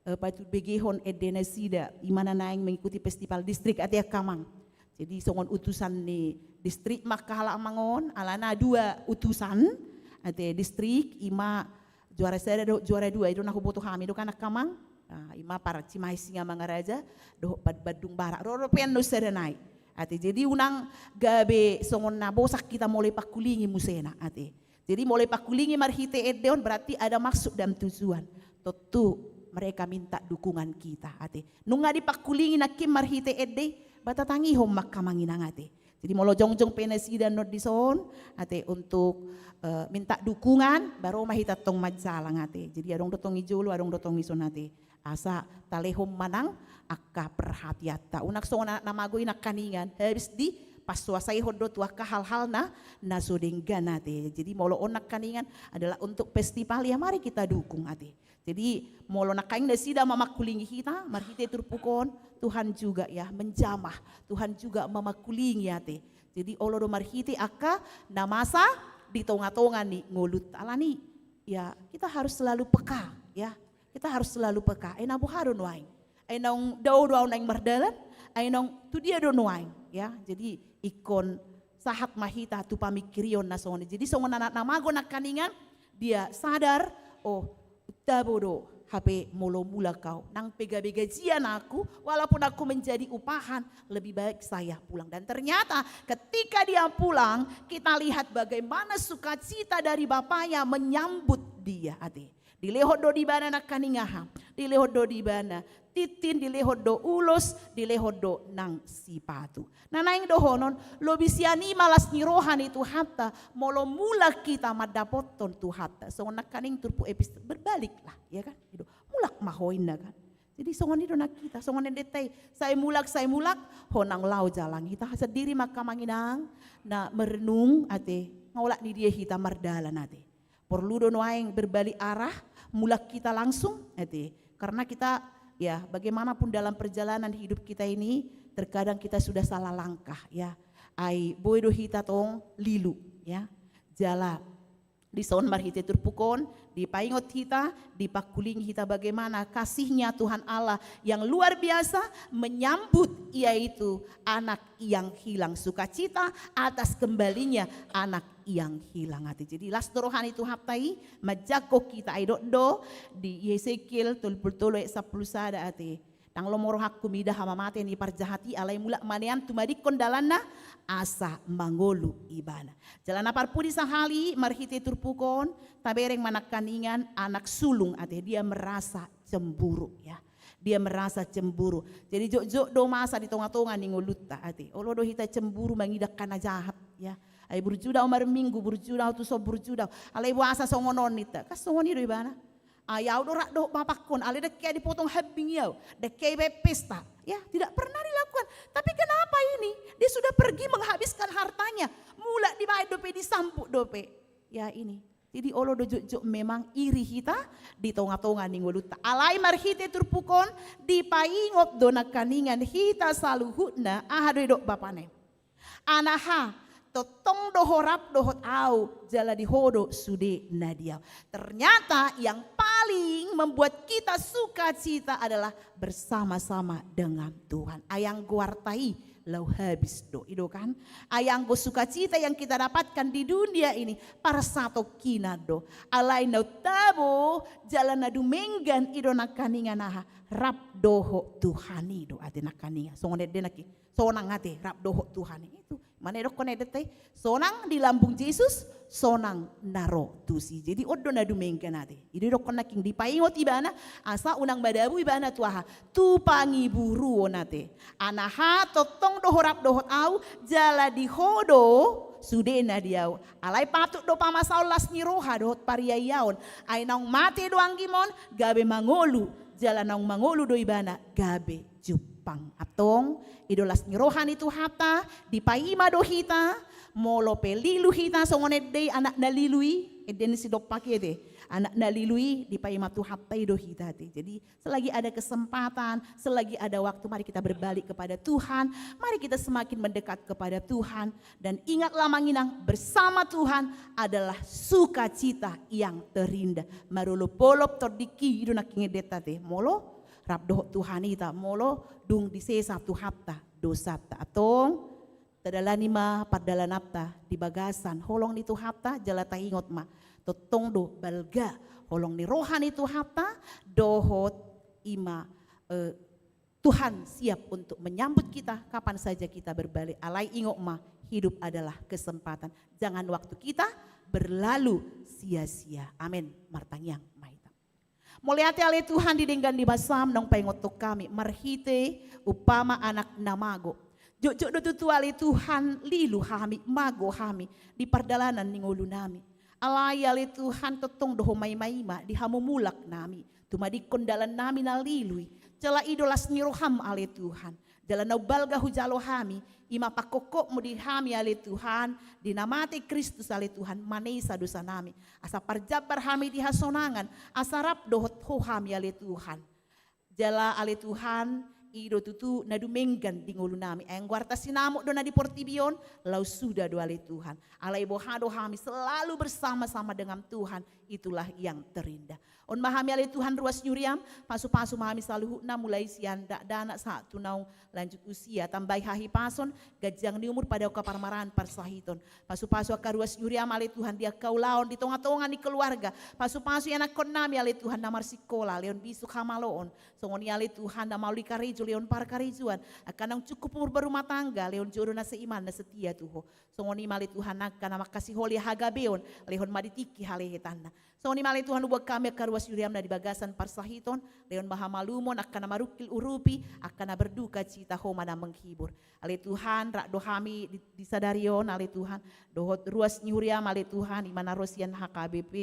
eh, patubegehon ende nasida, imana naeng mengikuti festival distrik ate angka amang. Jadi songon utusan ni distrik ma angka halak amang on, alana dua utusan, ate distrik, ima juara sada dohot juara dua, i do na huboto hami do kan angka amang. Nah, ima par Cimahi Singamangaraja, dohot Pad-, Bandung Barat, ro dope annon sada nai. Ate, jadi unang gabe songon na bosan hita molo ipangkulingi musena, ate. Jadi molo ipangkulingi marhite ende on berarti ada maksud dan tujuan. Tontu mereka minta dukungan kita, ate. Nunga dipangkulingi nangkin marhite ende, ba tatangihon ma angka amang inang ate. Jadi molo jongjong pe nasida annon dison, ate, untuk, eh, minta dukungan, ba ro ma hita tong manjalang ate. Jadi adong do tong i jolo, adong do tong i son ate. Asa talehon ma nang angka perhatianta. Unang songon anak na mago i nangkaningan, habis dipasuasaihon do tu angka hal-hal na, na so denggan ate. Jadi molo on nangkaningan adalah untuk festival, ya mari kita dukung ate. Jadi molo nangkaning nasida mamangkulingi hita, marhite turpuk on, Tuhan juga ya menjamah, Tuhan juga mamangkulingi ate. Jadi olo do marhite angka na masa di tonga-tonga ni ngolunta. Alani, ya, kita harus selalu peka, ya. Kita harus selalu peka. Ai na boha do nuaeng? Ai naung dao do au naeng mardalan? Ai naung tu dia do nuaeng? Ya, jadi ingkon sahat ma hita tu pamingkirion na songon i. Jadi songon anak na mago nangkaningan, dia sadar, oh, tabo do hape molo mulak au. Nang pe gabe gajian aku, walaupun aku menjadi upahan, lebih baik saya pulang. Dan ternyata ketika dia pulang, kita lihat bagaimana sukacita dari bapaknya menyambut dia, ate. Dilehon do di ibana nangkaning aha? Dilehon do di ibana tintin, dilehon do ulos, dilehon do nang sipatu. Na naeng dohonon, lobi sian i ma las ni roha ni Tuhanta, molo mulak hita mandapothon Tuhanta. Songon nangkaning turpuk epistol, berbaliklah, ya kan? Gitu. Mulak ma ho inna kan. Jadi songon i do nang hita, songon endenta i, sai mulak, sai mulak, ho nang laho jalang. Hita sandiri ma angka amang inang, na merenung ate, nga olat ni dia hita mardalan ate. Porlu do nuaeng berbalik arah, mulak kita langsung, ate. Karena kita, ya, bagaimanapun dalam perjalanan hidup kita ini, terkadang kita sudah salah langkah, ya. Ai, boi do hita tong lilu, ya. Jala, dison marhite turpuk on, dipaingot hita, dipangkulingi hita bagaimana kasihnya Tuhan Allah yang luar biasa menyambut, yaitu anak yang hilang, sukacita atas kembalinya anak yang hilang ate. Jadi las do roha ni Tuhanta i manjangkon hita, ai didok do di Hesekiel tolu pulu tolu ayat sampulu sada ate. Ndang lomo rohangku mida hamamate ni parjahat i, alai mulak ma nian tumadingkon dalanna asa mangolu ibana. Jala na parpudi sahali, marhite turpuk on, tabereng ma nangkaningan anak sulung ate, dia merasa cemburu, ya. Dia merasa cemburu. Jadi jotjot do masa di tongatonga ni ngolunta ate. Olo do hita cemburu mangida angka na jahat, ya. Ai burju do au marminggu, burju do au tu son, burju do au. Alai boasa songon on ninta? Kan songon i do ibana. Ai au do rap dohot bapangkon, alai ndang hea dipotong hambing i au, ndang hea dibaen pesta. Ya, tidak pernah dilakukan. Tapi kenapa ini? Dia sudah pergi menghabiskan hartanya. Mulak dibaen dope, disambut dope. Ya, ini. Jadi olo do jotjot memang iri hita di tongatonga ni ngolunta. Alai marhite turpuk on dipaingot do nangkaningan hita saluhutna, aha do didok bapana i? Anaha, tongtong do ho rap dohot au, jala di ho do sude na di au. Ternyata yang paling membuat kita sukacita adalah bersama-sama dengan Tuhan. Ai anggo arta i laho habis do, i do kan? Ai anggo sukacita yang kita dapatkan di dunia ini parsatongkinan do. Alai na tabo jala na dumenggan i do nangkaningan aha? Rap dohot Tuhan i do ate nangkaningan. Songon ende nangkin. Sonang ate, rap dohot Tuhan i. Itu. Mana didokkon endenta i? Sonang di lambung Jesus, sonang na ro tusi. Jadi on do na dumenggan ate. I do didokkon nangkin, dipaingot ibana, asa unang madabu ibana tu aha? Tu pangiburuon ate. Anaha, tongtong do ho rap dohot au, jala di ho do sude na di au. Alai patut do pamasaon las ni roha dohot pariayaon. Ai naung mate do anggim on, gabe mangolu, jala naung mangolu do ibana gabe jumpang. Antong, i do las ni roha ni Tuhanta, dipaima do hita, molo pe lilu hita, songon ende i anak na lilu i, ende ni si Dompak i ate, anak na lilu i dipaima Tuhanta i do hita ate. Jadi, selagi ada kesempatan, selagi ada waktu, mari kita berbalik kepada Tuhan, mari kita semakin mendekat kepada Tuhan, dan ingatlah Amang Inang, bersama Tuhan adalah sukacita yang terindah. Marolopolop tondingki, i do nangkin endenta ate. Molo rap dohot Tuhan hita, molo dung disesa Tuhanta dosanta. Antong, tadalani ma pardalananta di bagasan holong ni Tuhanta, jala taingot ma, tongtong do balga holong ni roha ni Tuhanta, dohot i ma, eh, Tuhan siap untuk menyambut kita kapan saja kita berbalik. Alai ingot ma, hidup adalah kesempatan. Jangan waktu kita berlalu sia-sia. Amen. Martangiang ma hita. Mauliate ale Tuhan di denggan ni basaM naung paingothon hami marhite umpama anak na mago. Jotjot do tutu ale Tuhan lilu hami, mago hami di pardalanan ni ngolunami. Alai ale Tuhan tongtong do Ho maimaima di hamumulaknami, tumadingkon dalannami na lilu i. Jala i do las ni rohaM ale Tuhan. Jala na umbalga hujalo hami, i ma pangkophopMu di hami ale Tuhan, di na mate Kristus ale Tuhan, manesa dosanami. Asa parjambar hami di hasonangan, asa rap dohot Ho hami ale Tuhan. Jala ale Tuhan, i do tutu na dumenggan di ngolunami. Ai anggo arta sinamot do na di portibi on, laos suda do ale Tuhan. Alai boha do hami selalu bersama-sama dengan Tuhan, itulah yang terindah. On ma hami ale Tuhan ruas ni huriaM, pasupasu ma hami saluhutna, mulai sian dakdanak sahat tu naung lanjut usia, tambai hahipason, ganjang ni umur, padaongka parmaraan parsahiton. Pasupasu angka ruas ni huriaM ale Tuhan di angka ulaon di tongatonga ni keluarga. Pasupasu ianakkonnami ale Tuhan na marsikola, lehon bisuk hamaloon. Songon i ale Tuhan na maol di karejo, lehon parkarejoan. Angka naung cukup umur berumah tangga, lehon jodoh na seiman na setia tu Ho. Songon i ma ale Tuhan angka na mangkasiholi hagabeon, lehon ma di tingki halehetanna. Songon i ma ale Tuhan huboan hami angka ruas ni huriaM na di bagasan parsahiton, lehon ma hamalumon, angka na marungkil urupi, angka na berduka cita, Ho ma na menghibur. Ale Tuhan, rap do hami di, di sadari on ale Tuhan, dohot ruas ni huriaM ale Tuhan, i ma na ro sian H K B P,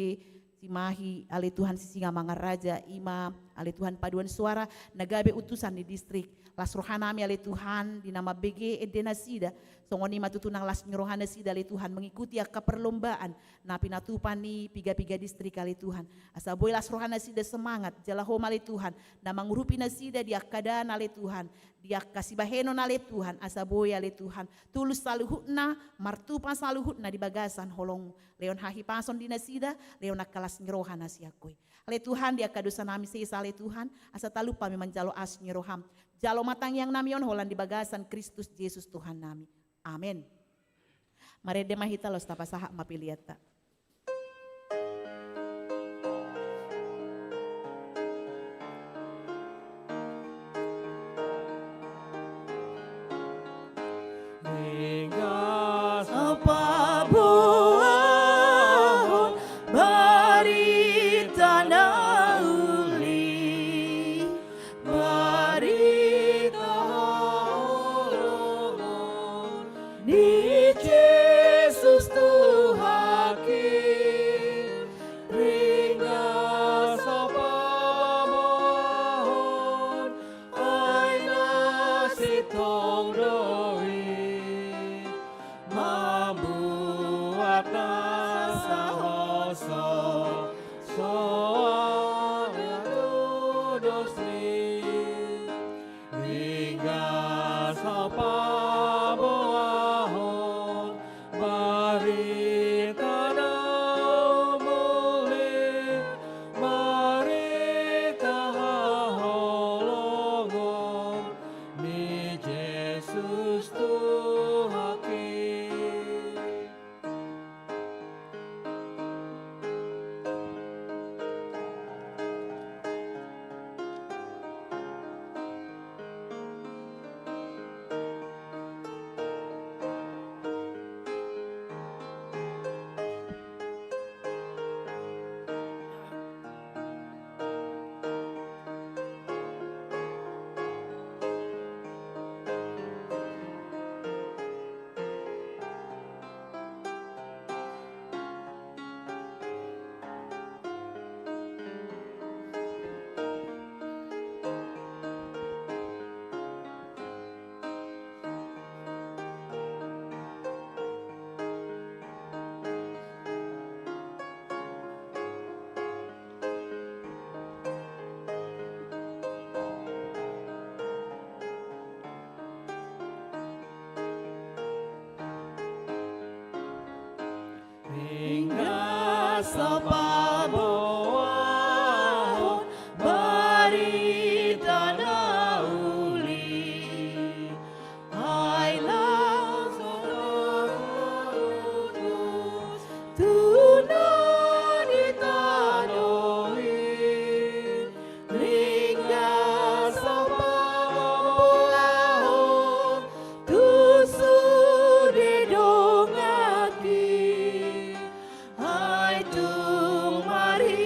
Cimahi, ale Tuhan Sisingamangaraja, i ma ale Tuhan paduan suara na gabe utusan ni distrik. Las rohanami ale Tuhan di na mambege ende nasida. Songon i ma tutu nang las ni rohanasida ale Tuhan mengikuti angka perlombaan na pinatupa ni piga-piga distrik ale Tuhan. Asa boi las rohanasida semangat, jala Ho ma ale Tuhan na mangurupi nasida di angka dana ale Tuhan, di angka sibahenon ale Tuhan, asa boi ale Tuhan tulus saluhutna, martupa saluhutna di bagasan holongMu. Lehon hahipason di nasida, lehon angka las ni roha na sian Ho i. Ale Tuhan, di angka dosanami sesa ale Tuhan, asa talup hami manjalo asi ni rohaM. Jalo ma tangiangnami on holan di bagasan Kristus Jesus Tuhannami. Amen. Marende ma hita laos tapasahat ma peleanta. Barita na uli, barita haholongon ni Jesus Tuhanki, ringgas hapaboahon, ai na sintong do i mambuat nasa hoshot soada tu dos ni. Ringgas hapaboahon barita na uli, barita haholongon ni Jesus Tuhanki. Ringgas hapaboahon barita na uli, ai laos tu na di tano i. Ringgas hapaboahon tu sude donganki, ai tung mari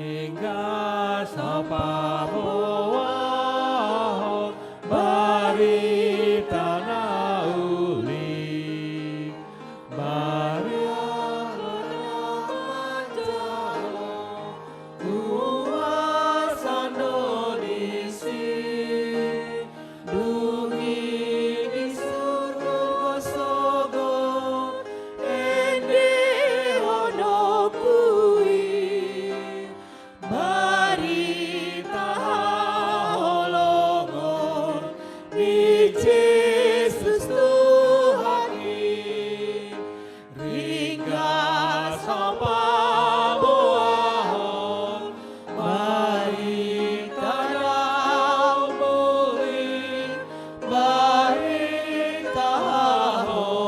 Ringgas hapaboahon barita na uli, barita na manjalo, huaso do disi. Dung i di surgo sogot endehononku i, barita haholongon ni Jesus Tuhan i. Ringgas hapaboahon barita na uli, barita haholongon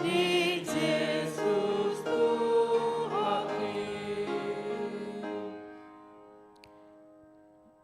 ni Jesus Tuhan i.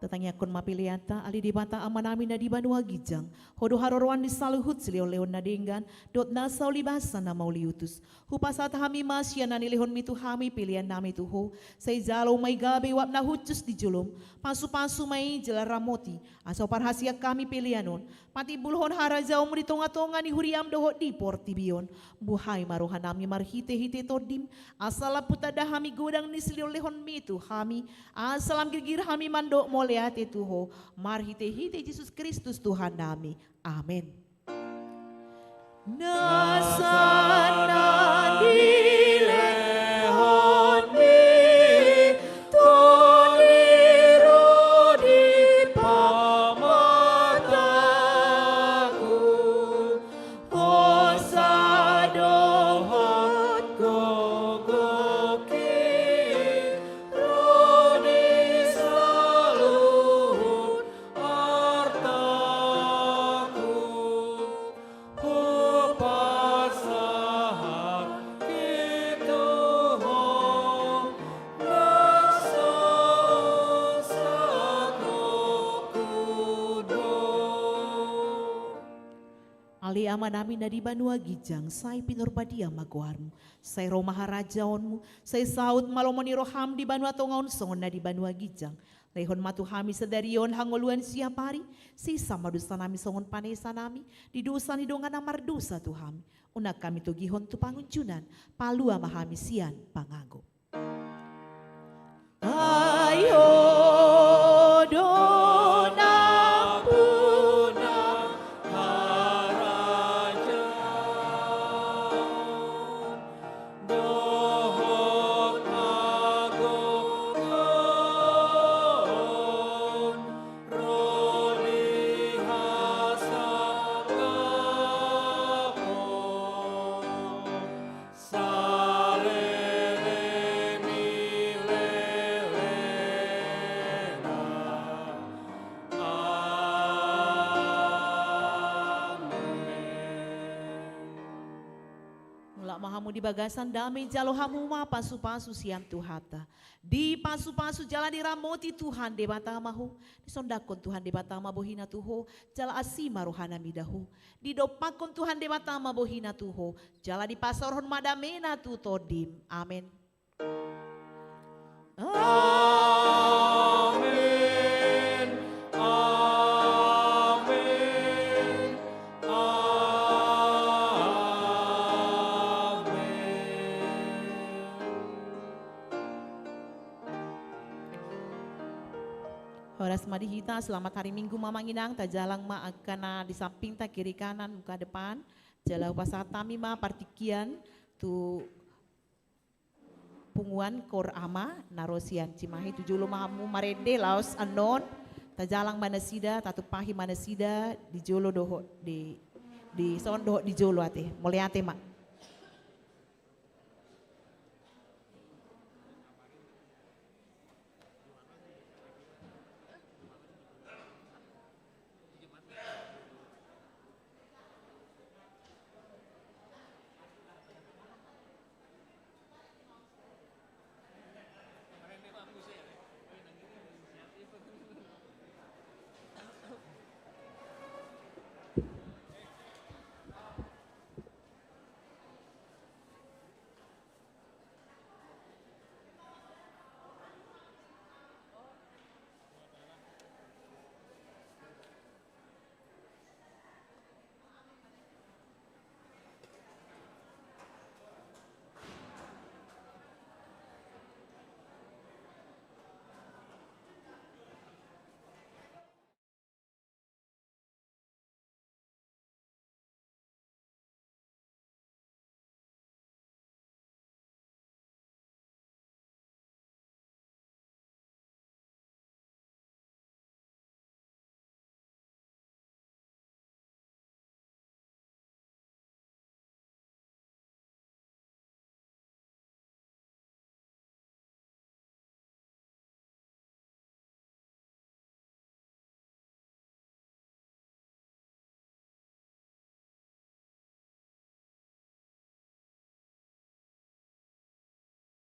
Tatangiangkon ma peleanta. Ale Debata Amanami na di banua ginjang, Ho do haroroan ni saluhut silehonlehon na denggan dohot nasa ulibasa na mauliutus. Hupasahat hami ma sian na nilehonmi tu hami peleannami tu Ho. Sai jalo ma i gabe uap na hushus di jolom. Pasupasu ma i jala ramoti, asa huparhaseang hami pelean on patimbulhon harajaonmu di tongatonga ni huriam dohot di portibi on. Buhai ma rohanami marhitehite Tondim, asa lam hutanda hami godang ni silehonlehonmi tu hami, asa lam girgir hami mandok mauliate tu Ho, marhitehite Jesus Kristus Tuhannami. Amen. Nasa na nilehonmi, Tondi, ro di pamataku, hosa dohot gogoki, ro di saluhut artaku, hupasahat i tu Ho, nasa satongku do. Ale Amanami na di banua ginjang, sai pinarbadia ma goarmu, sai ro ma harajaonmu, sai saut ma lomo ni roham di banua tonga on songon na di banua ginjang. Lehon ma tu hami sadari on hangoluan siapari, sesa ma dosanami songon panesanami di dosa ni dongan na mardosa tu hami. Unang hami togihon tu pangunjunan, palua ma hami sian pangago. Ai Ho do nampuna harajaon dohot hagogoon, ro di hasangapon saleleng ni lelengna. Amen. Mulak ma hamu di bagasan dame, jalo hamu ma pasupasu sian Tuhanta. Dipasupasu jala diramoti Tuhan Debata ma ho. Disondangkon Tuhan Debata ma bohina tu ho, jala asi ma rohana mida ho. Didompakkon Tuhan Debata ma bohina tu ho, jala dipasaorhon ma damena tu tondim. Amen. Amen. Amen. Amen. Horas ma di hita, selamat hari Minggu ma amang inang. Tajalang ma angka na di sampingta, kiri kanan, muka depan. Jala hupasahat hami ma partingkian tu punguan Koor Ama na ro sian Cimahi. Tu jolo ma hamu marende laos annon. Tajalang ma nasida, tatumpahi ma nasida di jolo dohot di, dison dohot di jolo ate. Mauliate ma.